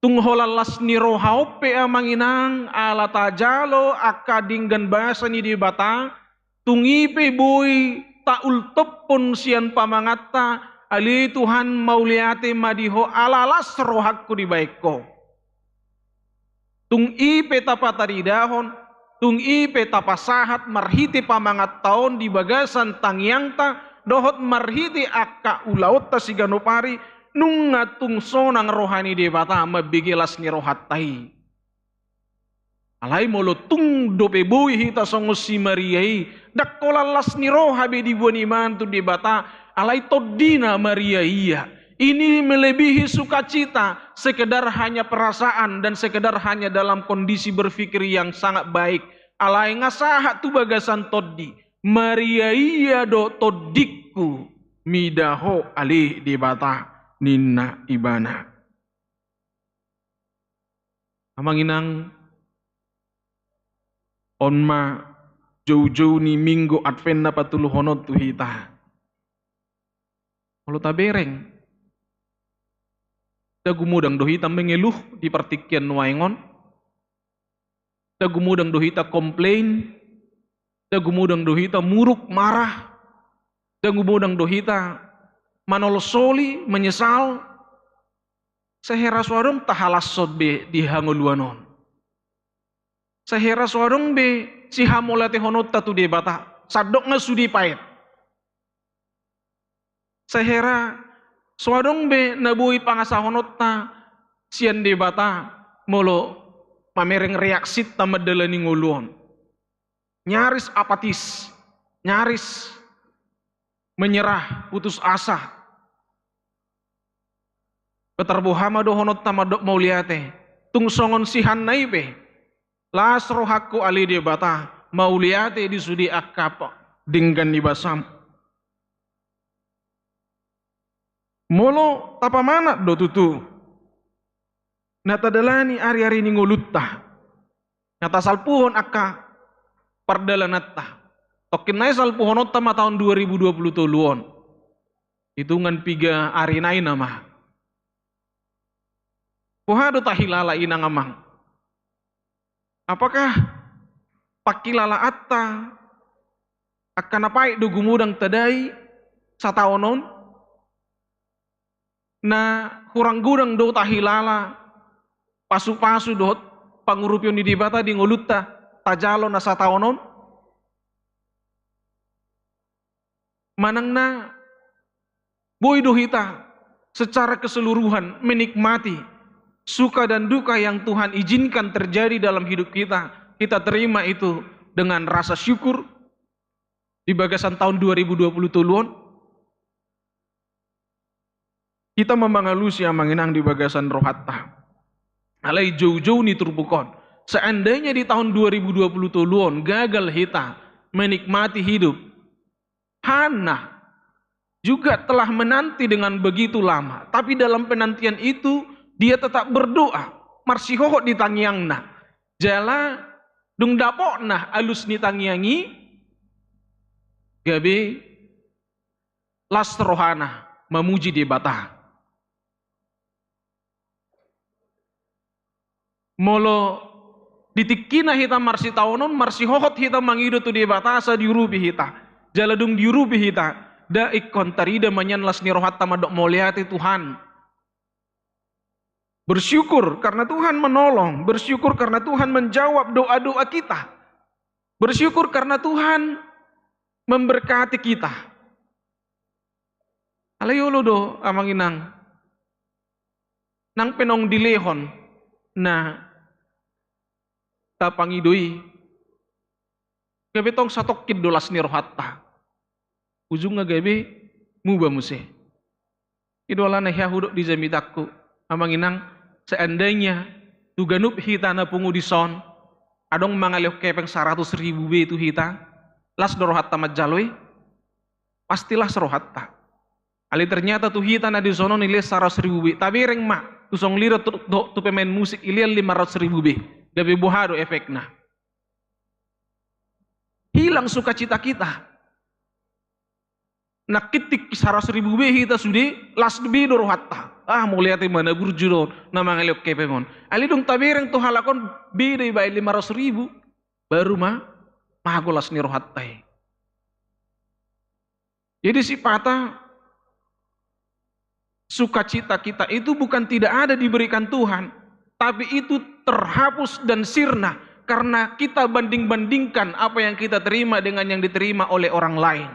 Tung holan las ni roha on pe amang inang, ala tajalo angka denggan basa ni Debata, tung i pe boi taultophon sian pamanganta, ale Tuhan mauliate ma di ho ala las rohangku dibahen ho. Tung i pe tapataridahon, tung i pe tapasahat marhite pamanganta on di bagasan tangiangta, dohot marhite angka ulaonta siganup ari, nunga tung sonang roha ni Debata mambege las ni rohanta i. Alai molo tung dope boi hita songon si Maria i, ndang holan las ni roha be diboan ibana tu Debata, alai tondina mariaia. Ini melebihi sukacita sekedar hanya perasaan dan sekedar hanya dalam kondisi berpikir yang sangat baik. Alai nga sahat tu bagasan tondi, mariaia do tondingku mida Ho ale Debata, ninna ibana. Amang inang, on ma joujou ni Minggu Advent na patuluhonon tu hita. Molo tabereng, nda gumodang do hita mengeluh di partingkian nuaeng on? Nda gumodang do hita komplain? Nda gumodang do hita muruk, marah? Nda gumodang do hita manolsoli, menyesal? Sai hera so adong tahalashon be di hangoluan on. Sai hera so adong be sihamauliatehononta tu Debata, sandok nga sude paet. Sai hera so adong be na boi pangasahononta sian Debata molo mamereng reaksinta mandalani ngolu on. Nyaris apatis, nyaris menyerah, putus asa. Patarboha ma dohononta mandok mauliate. Tung songon si Hanna i pe, las rohangku ale Debata, mauliate di sude angka denggan ni basam. Molo tapamanat do tutu na tadalani ari-ari ni ngolunta, na tasalpuhon angka pardalananta, tongkin nai salpuhononta ma taon dua ribu dua puluh tolu on, hitungan piga ari nai nama. Boha do tahilala inang amang? Apakah pangkilalaanta angka na paet do gumodang tadai sataon on? Na hurang godang do tahilala pasu-pasu dohot pangurupion ni Debata di ngolunta tajalo na sataon on? Manang na boi do hita secara keseluruhan menikmati suka dan duka yang Tuhan izinkan terjadi dalam hidup kita, kita terima itu dengan rasa syukur di bagasan taon dua ribu dua puluh tolu on? Hita ma mangalusi amang inang di bagasan rohanta. Alai joujou ni turpuk on, seandainya di taon dua ribu dua puluh tolu on gagal hita menikmati hidup, Hanna juga telah menanti dengan begitu lama, tapi dalam penantian itu dia tetap berdoa, marsihohot di tangiangna. Jala dung dapotna alus ni tangiang i, gabe las rohana mamuji Debata. Molo di tingkina hita marsitaonon, marsihohot hita mangido tu Debata asa diurupi hita. Jala dung diurupi hita, nda ingkon tarida ma nian las ni rohanta mandok mauliate Tuhan. Bersyukur karena Tuhan menolong, bersyukur karena Tuhan menjawab doa-doa kita. Bersyukur karena Tuhan memberkati kita. Alai olo do amang inang, nang pe naung dilehon na tapangido i, gabe tong satongkin do las ni rohanta. Ujungna gabe muba muse. I do alana hea hudok di jamitangku, amang inang, seandainya tu ganup hita na pungu dison adong mangalehon hepeng saratus ribu be tu hita, las do rohanta manjalo i? Pasti las rohanta. Alai ternyata tu hita na dison on dilehon saratus ribu be, tabereng ma tu songulira tu, tu, tu pemain musik dilehon lima ratus ribu be, gabe boha do efekna? Hilang sukacita kita. Nangkin tingki saratus ribu be hita sude, las be do rohanta. Ah, mauliate ma na burju do na mangalehon hepeng on. Alai dung tabereng tu halak on be do dibaen lima ratus ribu, baru ma mago las ni rohanta i. Jadi sipata sukacita kita itu bukan tidak ada diberikan Tuhan, tapi itu terhapus dan sirna karena kita banding-bandingkan apa yang kita terima dengan yang diterima oleh orang lain.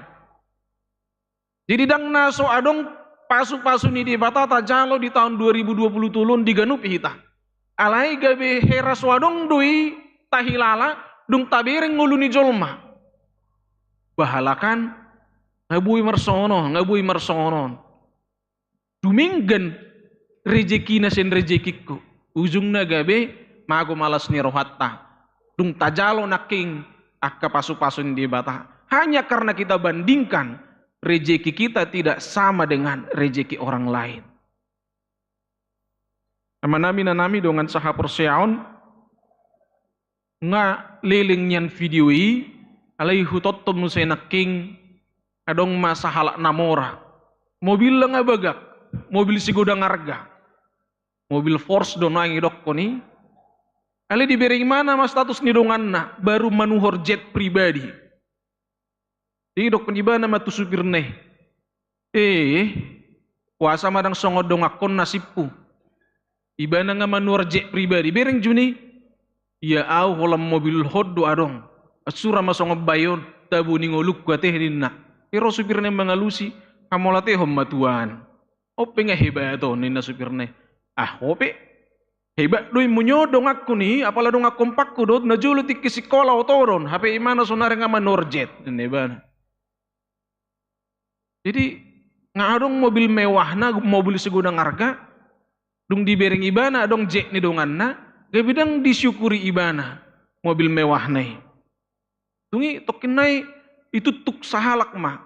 Jadi ndang na so adong pasu-pasu ni Debata tajalo di taon dua ribu dua puluh tolu on di ganup hita. Alai gabe hera so adong do i tahilala dung tabereng ngolu ni jolma. Bah halak an nga boi marsongon on, nga boi marsongon on. Dumenggan rejekina sian rejekingku. Ujungna gabe mago ma las ni rohanta. Dung tajalo nangkin angka pasupasu ni Debata. Hanya karena kita bandingkan, rejeki kita tidak sama dengan rejeki orang lain. Amanami, inanami, dongan sahaporseaon, nga leleng nian video i, alai hutonton muse nangkin, adong ma sahalak na mora. Mobilna nga bagak, mobil sigodang arga. Mobil Force do naeng didokkon i. Alai dibereng ibana ma status ni donganna, baru manuhor jet pribadi. Didokkon ibana ma tu supirna i, "Eh, boasa ma ndang songon dongankon nasibhu? Ibana nga manuhor jet pribadi, bereng juni." "Ia au holan mobilhon do adong. Ansura ma songon bayo on, tabo ni ngolungku ate," ninna. Ro supirna i mangalusi, "Hamolatehon ma tuan. On pe nga hebat on," ninna supirna i. "Ah, ho pe. Hebat do i, molo donganku ni, apala dongan kompakku do, na jolo tingki sikola oto do on, hape ibana sonari nga manuhor jet," ninna ibana. Jadi, nga adong mobil mewahna, mobil sigodang arga, dung dibereng ibana adong jet ni donganna, gabe ndang disyukuri ibana mobil mewahna i. Dung i tongkin nai ituktuk sahalak ma.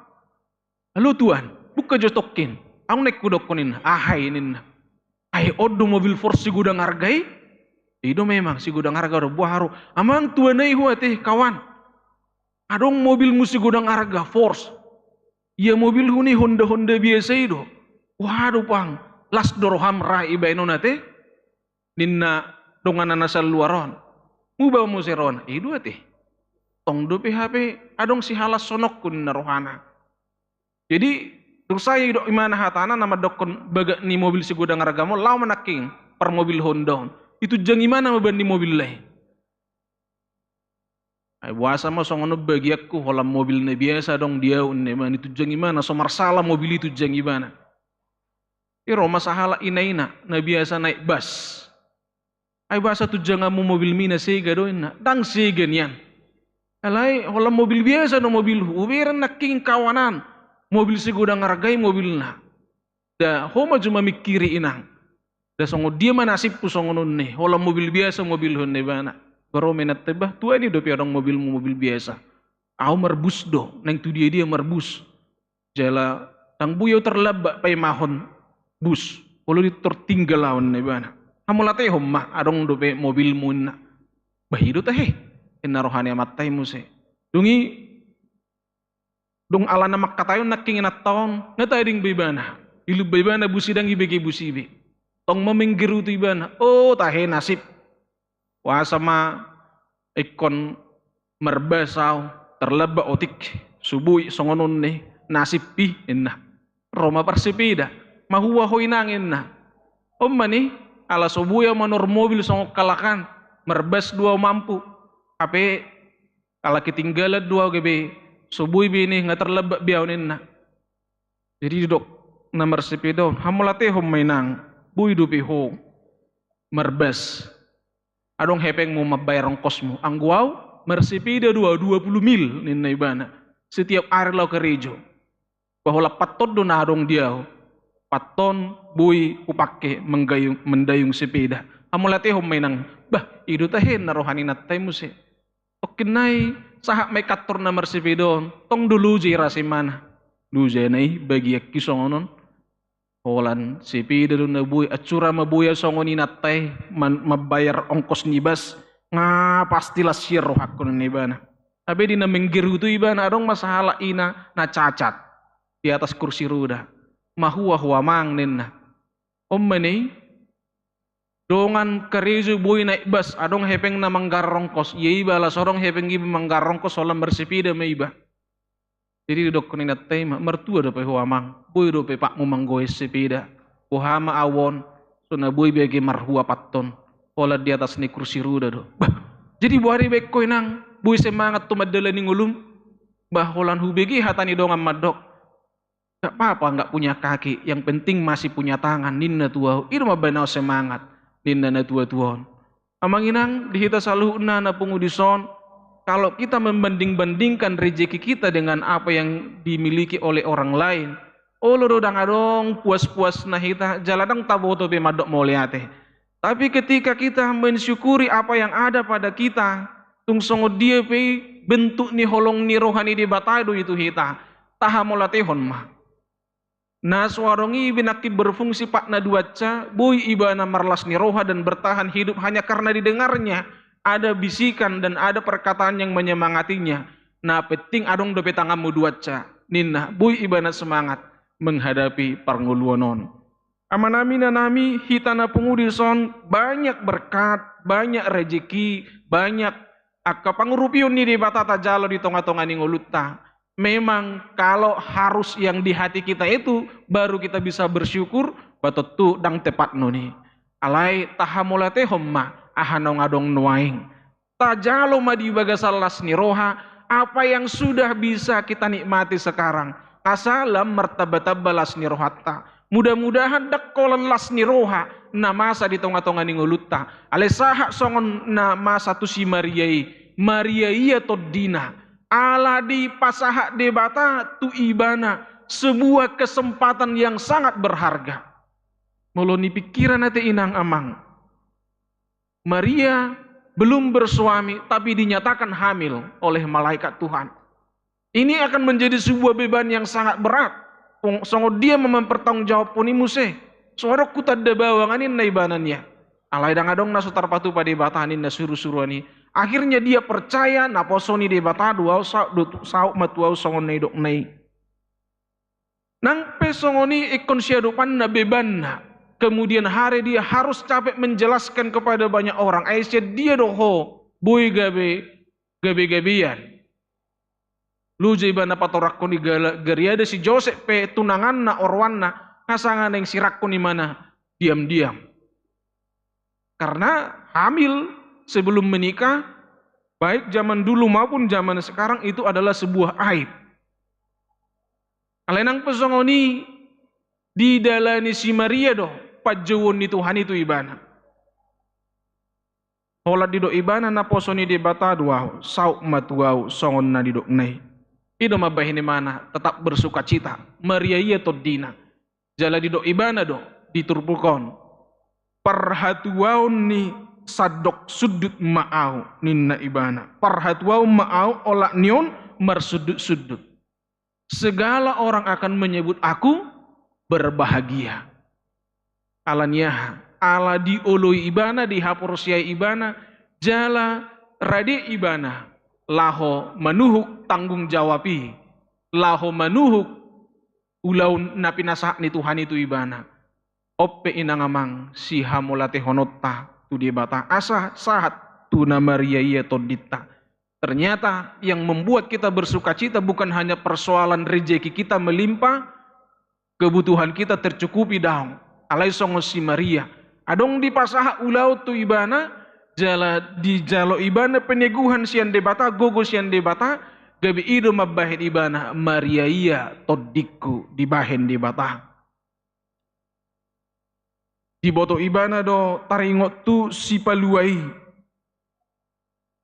"Alo tuan, buka jo tongkin. Au naeng hudokkon," ninna. "Aha i?" ninna. "Ai on do mobil Force sigodang arga i?" "I do memang, sigodang arga do." "Boha ro?" "Amang tuan, ai ho ate kawan. Adong mobilmu sigodang arga, Force. Ia mobilhu ni Honda-Honda biasa i do." "Waduh pang, las do roham ra ibaen on ate?" ninna donganna na saluar on. Muba muse rohana, "I do ate. Tong dope hape adong sihalashononku," ninna rohana. Jadi, dung sae didok ibana hatana na mandokkon bagak ni mobil sigodang arga on, laho ma nangkin parmobilhonda on. Itunjang ibana ma ban ni mobilna i. "Ai boasa ma songon on bagianku, holan mobil na biasa adong di au," ninna ibana. Itunjang ibana, so marsala mobil i itunjang ibana. I ro ma sahalak ina-ina na biasa naek bas. "Ai boasa tunjanganmu mobilmi, na sega do?" ninna. "Ndang sega nian. Alai holan mobil biasa do mobilhu. Hubereng nangkin kawanan, mobil sigodang arga i mobilna. Da ho ma jo mamingkiri inang. Da songon dia ma nasibhu songon on i, holan mobil biasa mobilhu," ninna ibana. Ba ro ma inanta i, "Bah tuan, i dope adong mobilmu mobil biasa. Au marbus do, naeng tu dia-dia marbus. Jala ndang boi au tarlambat paimahon bus, molo tung tertinggal au," ninna ibana. "Hamolatehon ma, adong dope mobilmu," ninna. "Bah i do tahe," ninna roha ni amanta i muse. Dung i, dung alana mangkataion nangkin inanta on, nga tading be ibana. Dilumba ibana bus i, ndang ibege bus i be. Tong ma menggerutu ibana, "O tahe nasib. Boasa ma ingkon marbas au, tarlambat otik, so boi songon on i nasib i," ninna. "Ro ma parsepeda. Mahua ho inang?" ninna. "On ma ni, ala so boi au manuhor mobil songon halak an, marbas do au mampu. Hape ala ketinggalan do au gabe, so boi be ni, nga tarlambat be au," ninna. Jadi didok na marsepeda on, "Hamolatehon ma inang, boi dope ho marbas. Adong hepengmu mambayar ongkosmu. Anggo au marsepeda do au dua pulu mil," ninna ibana. "Setiap ari laho karejo. Ba holan pat on do na adong di au. Pat on boi hupake manggayung, mandayung sepeda. Hamolatehon ma inang." "Bah i do tahe," ninna roha ni inanta i muse. Tongkin nai sahat ma i kantor na marsepeda on, tong do loja i, ras ibana. Lojana i bagianki songon on. "Holan sepeda do na boi, ansura ma boi au songon inanta i man-, mambayar ongkos ni bas, nga pasti las hian rohangku," ninna ibana. Hape di na menggerutu ibana adong ma sahalak ina na cacat di atas kursi roda. "Mahua ho amang?" ninna. "On ma ni, dongan karejo boi naek bas, adong hepengna manggarar ongkos. Ia iba ala so adong hepeng iba manggarar ongkos, holan marsepeda ma iba." Jadi didokkon inanta i ma, "Martua dope ho amang, boi dope patmu manggohi sepeda. Boha ma au on, so na boi be age marhua pat on, holan di atas ni kursi roda do." "Bah, jadi boha do ibaen ho inang, boi semangat ho mandalani ngolum?" "Bah holan hubege hata ni dongan mandok, 'Nggak papa nggak punya kaki, yang penting masih punya tangan,' ninna tu au. I do mambaen au semangat," ninna na tua-tua on. Amang inang, di hita saluhutna na pungu dison, kalau kita membanding-bandingkan rejeki kita dengan apa yang dimiliki oleh orang lain, Olo do, ndang adong puas-puasna hita, jala ndang taboto pe mandok mauliate. Tapi ketika kita mensyukuri apa yang ada pada kita, tung songon dia pe i, bentuk ni holong ni roha ni Debata do i tu hita. Tahamauliatehon ma. Na so adong i be nangkin berfungsi patna duansa, boi ibana marlas ni roha dan bertahan hidup hanya karena didengarnya ada bisikan dan ada perkataan yang menyemangatinya. Na penting adong dope tanganmu duansa, ninna, boi ibana semangat menghadapi parngoluon on. Amanami, inanami, hita na pungu dison banyak berkat, banyak rejeki, banyak angka pangurupion ni Debata tajalo di tonga-tonga ni ngolunta. Memang kalau harus yang di hati kita itu baru kita bisa bersyukur, ba tontu ndang tepat non i. Alai tahamauliatehon ma aha naung adong nuaeng. Tajalo ma di bagasan las ni roha apa yang sudah bisa kita nikmati sekarang, asa lam martamba-tamba las ni rohanta. Mudah-mudahan ndang holan las ni roha na masa di tonga-tonga ni ngolunta, alai sahat songon na masa tu si Maria i. Maria ia tondina, ala dipasahat Debata tu ibana sebuah kesempatan yang sangat berharga. Molo nipikkiran ate, inang amang, Maria belum bersuami, tapi dinyatakan hamil oleh malaikat Tuhan. Ini akan menjadi sebuah beban yang sangat berat. Pung-, songon dia ma mempertanggungjawabhon i muse? So adong hutanda bawang, ninna ibana, nian. Alai ndang adong na so tarpatupa Debata ninna surusuruan i. Akhirnya dia percaya, naposo ni Debata do ahu, saut do tu-, saut ma tu ahu songon na nidokna i. Nang pe songon i, ingkon siadopanna bebanna. Kemudian hari dia harus capek menjelaskan kepada banyak orang. Ai sian dia do ho boi gabe, gabe-gabean. Loja ibana patorangkon i, gala-, gariada si Josep pe tunanganna, oroanna, nga sanga naeng sirangkon ibana diam-diam. Karena hamil sebelum menikah, baik zaman dulu maupun zaman sekarang, itu adalah sebuah aib. Alai nang pe songon i, didalani si Maria do panjouon ni Tuhan i tu ibana. Holan didok ibana, naposo ni Debata do ahu, saut ma tu ahu songon na nidokna i. I do mambahen ibana tetap bersukacita. Maria ia tondina. Jala didok ibana do di turpuk on, parhatuaon ni sandok sundut ma ahu, ninna ibana. Parhatuaon ma ahu olat ni on marsundut-sundut. Segala orang akan menyebut aku berbahagia. Ala ni aha? Ala dioloi ibana, dihaporseai ibana, jala rade ibana laho manuhuk tanggung jawab i, laho manuhuk ulaon na pinasahat ni Tuhan i tu ibana. On pe, inang amang, sihamauliatehononta tu Debata asa sahat tu na Maria ia tondinta. Ternyata yang membuat kita bersukacita bukan hanya persoalan rejeki kita melimpah, kebutuhan kita tercukupi, daong. Alai songon si Maria, adong dipasahat ulaon tu ibana, jala dijalo ibana peneguhan sian Debata, gogo sian Debata, gabe i do mambahen ibana, Maria ia tondingku dibahen Debata. Diboto ibana do taringot tu sipalua i.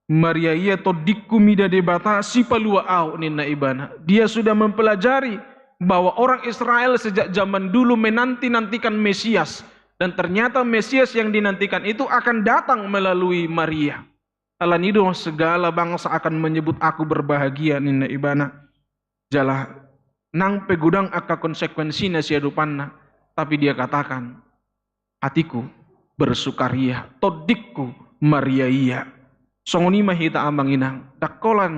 Maria ia tondingku mida Debata, sipalua ahu, ninna ibana. Dia sudah mempelajari bahwa orang Israel sejak zaman dulu menanti-nantikan Mesias. Dan ternyata Mesias yang dinantikan itu akan datang melalui Maria. Ala ni i do segala bangsa akan menyebut aku berbahagia, ninna ibana. Jala nang pe godang angka konsekuensina siadopanna, tapi dia katakan, hatiku bersukaria, tondingku Maria ia. Songon i ma hita, amang inang, ndang holan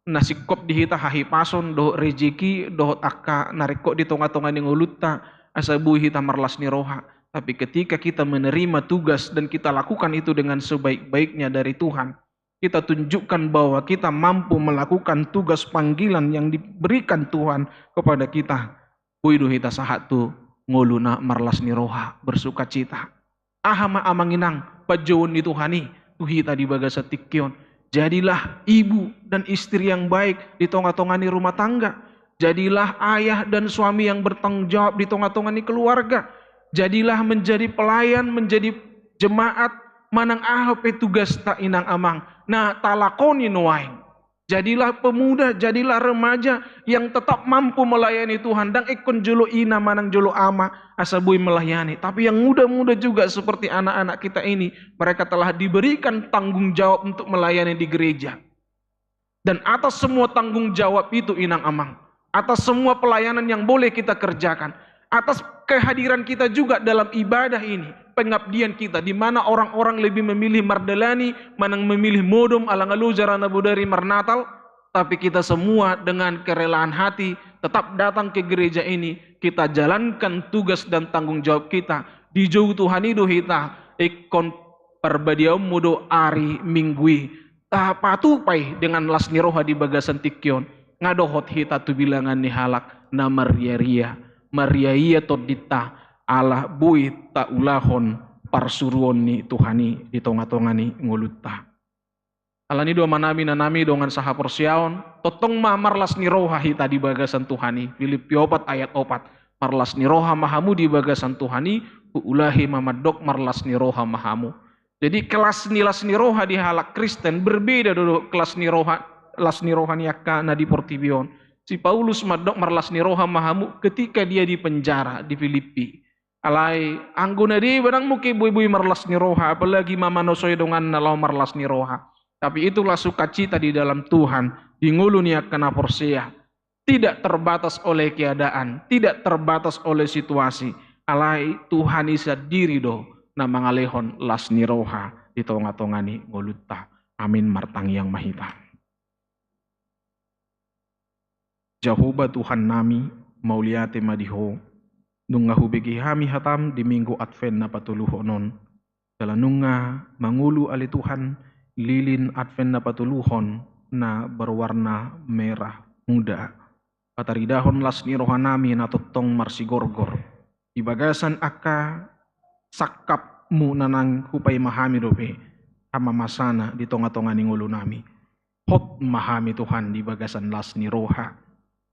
na singkop di hita hahipason dohot rejeki dohot angka na ringkot di tonga-tonga ni ngolunta asa boi hita marlas ni roha. Tapi ketika kita menerima tugas dan kita lakukan itu dengan sebaik-baiknya dari Tuhan, kita tunjukkan bahwa kita mampu melakukan tugas panggilan yang diberikan Tuhan kepada kita, boi do hita sahat tu ngolu na marlas ni roha, bersukacita. Aha ma, amang inang, panjouon ni Tuhan i tu hita di bagasan tingki on? Jadilah ibu dan istri yang baik di tonga-tonga ni rumah tangga. Jadilah ayah dan suami yang bertanggung jawab di tonga-tonga ni keluarga. Jadilah menjadi pelayan, menjadi jemaat, manang aha pe tugasta, inang amang, na talakoni nuaeng. Jadilah pemuda, jadilah remaja yang tetap mampu melayani Tuhan. Ndang ingkon jolo ina manang jolo ama asa boi melayani. Tapi yang muda-muda juga seperti anak-anak kita ini, mereka telah diberikan tanggung jawab untuk melayani di gereja. Dan atas semua tanggung jawab itu, inang amang, atas semua pelayanan yang boleh kita kerjakan, atas kehadiran kita juga dalam ibadah ini, pengabdian kita, di mana orang-orang lebih memilih mardalani manang memilih modom ala nga loja ra na bodari marnatal, tapi kita semua dengan kerelaan hati tetap datang ke gereja ini, kita jalankan tugas dan tanggung jawab kita. Dijou Tuhan i do hita, ingkon parbadiaonmu do ari Minggu i. Tapatupa i dengan las ni roha di bagasan tingki on, nga dohot hita tu bilangan ni halak na marria-ria, marria-ria tondinta, ala boi taulahon parsuruon ni Tuhan i di tonga-tonga ni ngolunta. Alani do, amanami, inanami, dongan sahaporseaon, tongtong ma marlas ni roha hita di bagasan Tuhan i. Pilippi opat ayat opat. Marlas ni roha ma hamu di bagasan Tuhan i, huulahi ma mandok marlas ni roha ma hamu. Jadi kelas ni las ni roha di halak Kristen berbeda do kelas ni roha, las ni roha ni angka na di portibi on. Si Paulus mandok marlas ni roha ma hamu ketika dia di penjara di Pilippi. Alai anggo na deba ndang mungkin boi-boi marlas ni roha, apalagi mamanosoi donganna laho marlas ni roha. Tapi itulah sukacita di dalam Tuhan di ngolu ni angka na porsea. Tidak terbatas oleh keadaan, tidak terbatas oleh situasi. Alai Tuhan i sandiri do na mangalehon las ni roha di tonga-tonga ni ngolunta. Amin. Martangiang ma hita. Jahowa Tuhannami, mauliate ma di Ho, nunga hubege hami hatam di Minggu Advent na patoluhon on. Jala nunga mangolu ale Tuhan lilin Advent na patoluhon na berwarna merah muda. Pataridahon las ni rohanami na tongtong marsigorgor di bagasan angka sangkapmu na naeng hupaima hami dope hamamasana di tonga-tonga ni ngolunami. Hot ma hami Tuhan di bagasan las ni roha.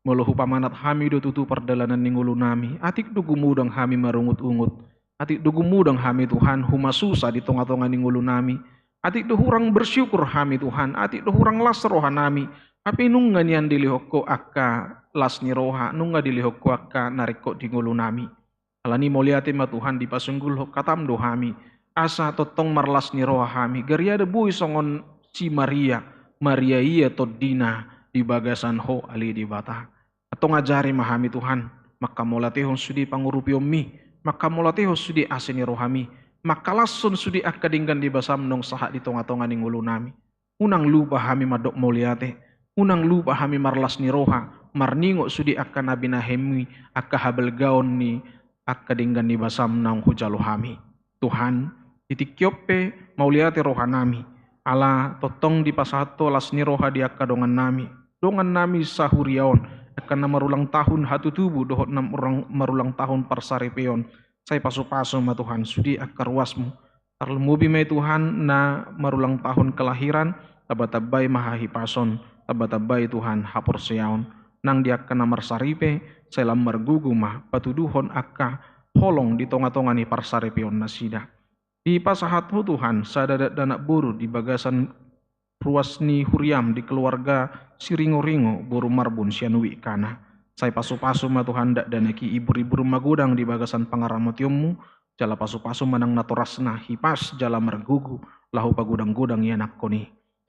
Molo hupamanat hami do tutu pardalanan ni ngolunami, atik do gumodang hami marungut-ungut, atik do gumodang hami Tuhan humasusa di tonga-tonga ni ngolunami, atik do hurang bersyukur hami Tuhan, atik do hurang las rohanami, hape nunga nian dilehon Ho angka las ni roha, nunga dilehon Ho angka na ringkot di ngolunami. Alani mauliate ma Tuhan, dipasunggulhon hatam do hami, asa tongtong marlas ni roha hami, gariada boi songon si Maria, marria-ria tondina di bagasan Ho ale Debata. Antong ajari ma hami Tuhan, mangkamauliatehon sude pangurupionmi, mangkamauliatehon sude asi ni rohami, mangkalashon sude angka denggan ni basam naung sahat di tonga-tonga ni ngolunami. Unang lupa hami mandok mauliate, unang lupa hami marlas ni roha, marningot sude angka na binahenmi, angka habalgaon ni angka denggan ni basam naung hujalo hami. Tuhan, di tingki on pe mauliate rohanami, ala tongtong dipasahat Ho las ni roha di angka dongannami, dongannami sahuria on, angka na marulang tahun hatutubu dohot na marulang, marulang tahun parsaripeon. Sai pasu-pasu ma Tuhan sude angka ruasmu. Tarlumobi ma i Tuhan na marulang tahun kelahiran, tamba-tambai ma hahipason, tamba-tambai Tuhan haporseaon. Nang di angka na marsaripe, sai lam margogo ma patuduhon angka holong di tonga-tonga ni parsaripeon nasida. Dipasahat Ho Tuhan sada dakdanak boru di bagasan ruas ni huriam di keluarga Siringo-ringo boru Marbun sian Wik Kana. Sai pasu-pasu ma Tuhan dakdanak i, ibur-ibur magodang di bagasan pangaramotionmu, jala pasu-pasu ma nang natorasna hipas jala margogo laho pagodang-godang ianakhon i.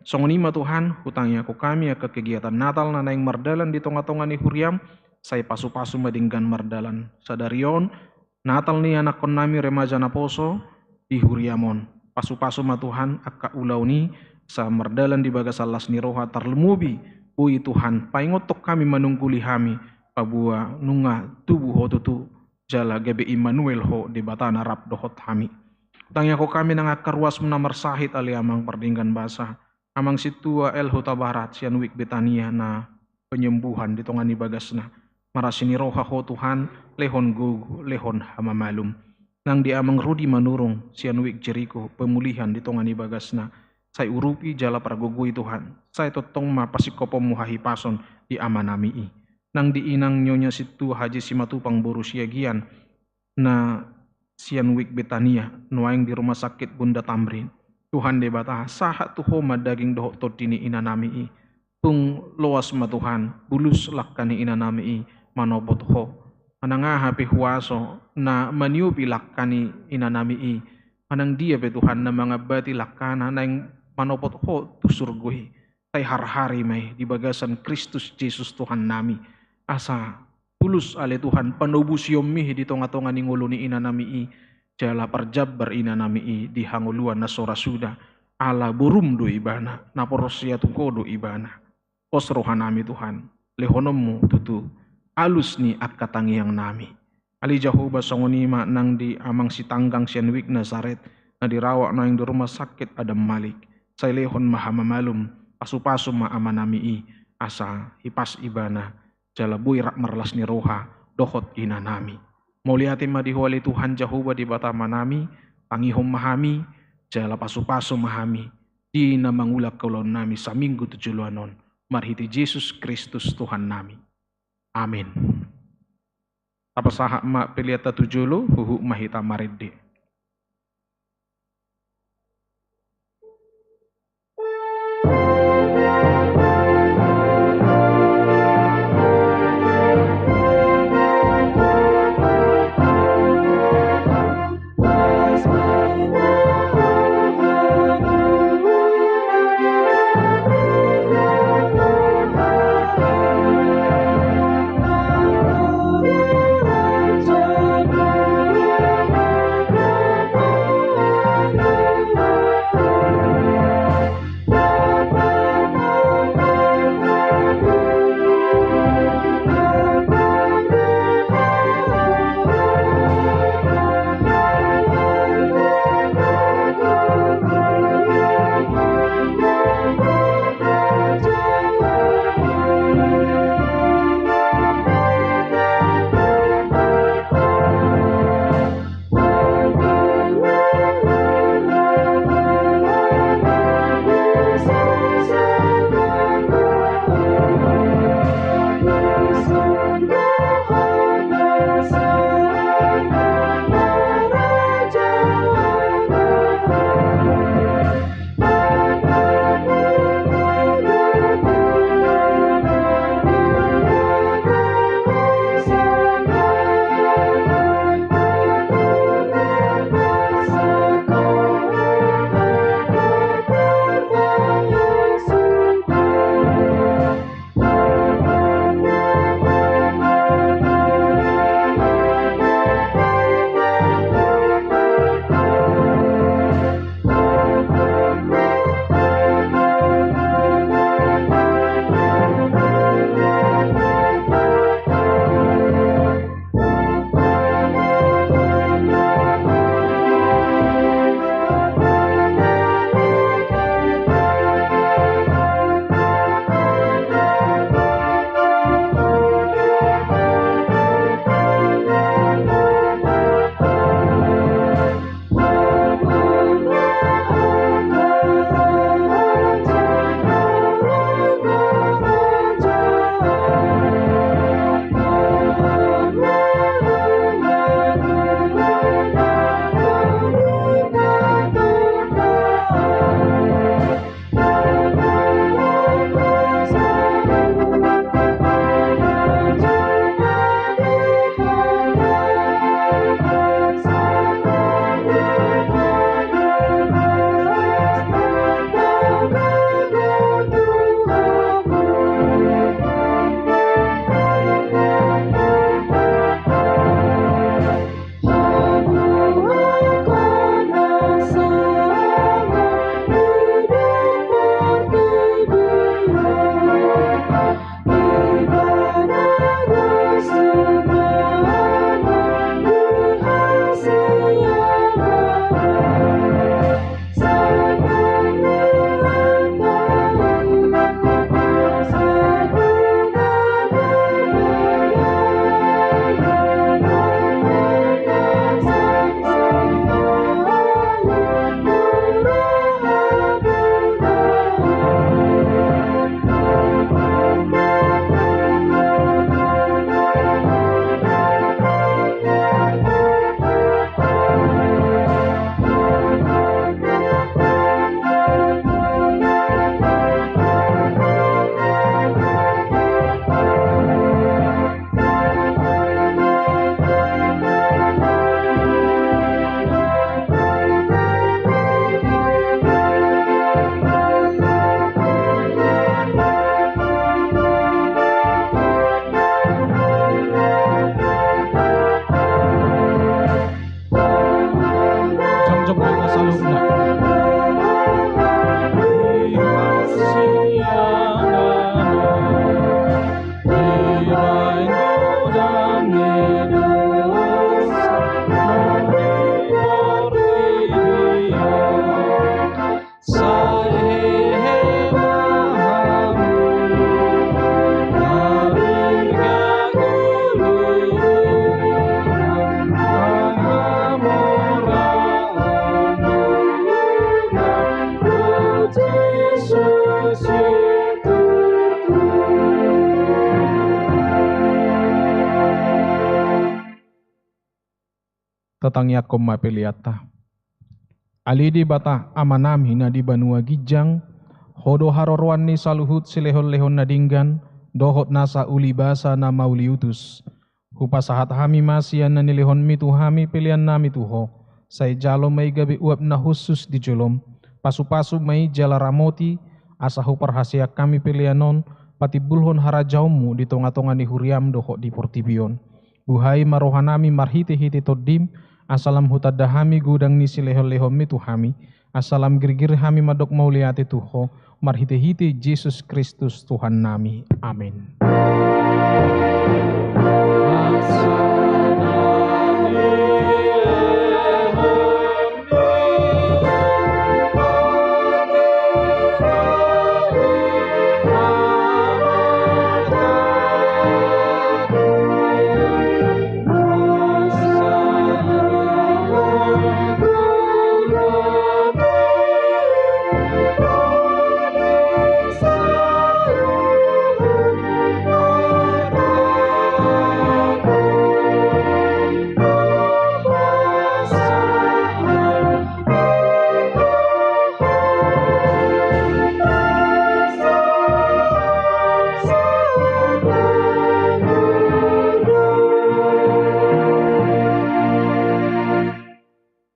Songon i ma Tuhan, hutangiangkon hami angka kegiatan Natal na naeng mardalan di tonga-tonga ni huriam, sai pasu-pasu ma denggan mardalan sadari on, Natal ni anakhonnami remaja naposo di huriam on. Pasu-pasu ma Tuhan angka ulaon i, asa mardalan di bagasan las ni roha, tarlumobi boi Tuhan paingothon hami, manungguli hami, paboa nunga tubu Ho tutu, jala gabe Immanuel Ho, Debata na rap dohot hami. Hutangiangkon hami nang angka ruasmu na marsahit ale Amang pardenggan basa, Amang Sintua L Hutabarat sian Wik Betania na penyembuhan di tonga ni bagasna. Marasi ni roha Ho Tuhan, lehon gogo, lehon hamamalum. Nang di Amang Rudi Manurung sian Wik Jeriko, pemulihan di tonga ni bagasna. Sai urupi jala pargogoi Tuhan, sai tongtong ma pasingkoponmu hahipason di amanami i. Nang di Inang Nyonya Sintua Haji Simatupang boru Siagian, na sian Wik Betania, nuaeng di Rumah Sakit Bunda Tamrin. Tuhan Debata, sahat tu Ho ma daging dohot tondi ni inanami i. Tung loas ma Tuhan, bulus langka ni inanami i manopot Ho. Manang aha pe huaso na maniupi langka ni inanami i, manang dia pe Tuhan na mangambati langkana naeng manopot Ho tu surgo i, sai harhari ma i di bagasan Kristus Jesus Tuhannami. Asa bulus ale Tuhan panobusionmi di tongatonga ni ngolu ni inanami i, jala parjambar inanami i di hangoluan na so ra suda, ala borum do ibana, na porsea tu Ho do ibana. Pos rohanami Tuhan, lehononmu tutu alus ni angka tangiangnami. Ale Jahowa, songon i ma nang di amang si Tanggang sian Wijk Nazaret, na dirawat naeng di rumah sakit Adam Malik, sai lehon ma hamamalum, pasupasu ma amanami i, asa hipas ibana, jala boi rap marlas ni roha dohot inanami. Mauliate ma di Ho ale Tuhan Jahowa Debata amanami, tangihon ma hami, jala pasupasu ma hami di na mangulahon ulaonnami saminggu tu joloan on, marhite Jesus Kristus Tuhannami. Amin. Tapasahat ma peleanta tu jolo, huhut ma hita marende. Tatangiangkon ma peleanta. Ale Debata Amanami na di banua ginjang, Ho do haroroan ni saluhut silehonlehon na denggan dohot nasa ulibasa na mauliutus. Hupasahat hami ma sian na nilehonmi tu hami peleannami tu Ho. Sai jalo ma i gabe uap na hushus di jolom. Pasupasu ma i jala ramoti, asa huparhaseang hami pelean on patimbulhon harajaonmu di tongatonga ni huriam dohot di portibi on. Buhai ma rohanami marhitehite Tondim, asa lam hutanda hami godang ni silehonlehonmi tu hami, asa lam girgir hami mandok mauliate tu Ho, marhitehite Jesus Kristus Tuhannami. Amen.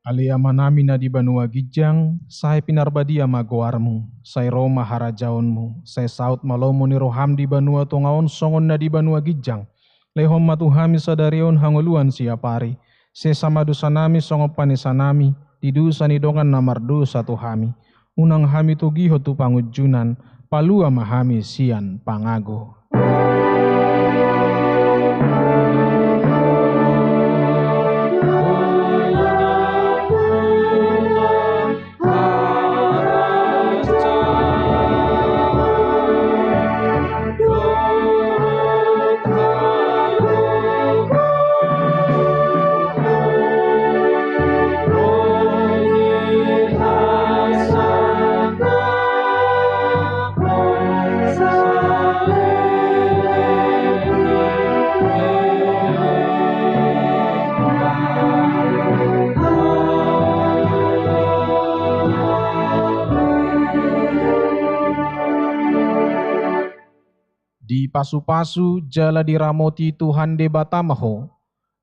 Ale Amanami na di banua ginjang, sai pinarbadia ma goarmu, sai ro ma harajaonmu, sai saut ma lomo ni roham di banua tonga on songon na di banua ginjang. Lehon ma tu hami sadari on hangoluan siapari. Sesa ma dosanami songon panesanami di dosa ni dongan na mardosa tu hami. Unang hami togihon tu pangunjunan, palua ma hami sian pangago. Dipasupasu jala diramoti Tuhan Debata ma ho.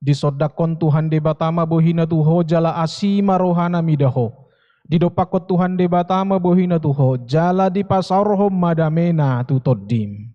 Disondangkon Tuhan Debata ma bohina tu ho jala asi ma rohana mida ho. Didompakkon Tuhan Debata ma bohina tu ho jala dipasaorhon ma damena tu tondim.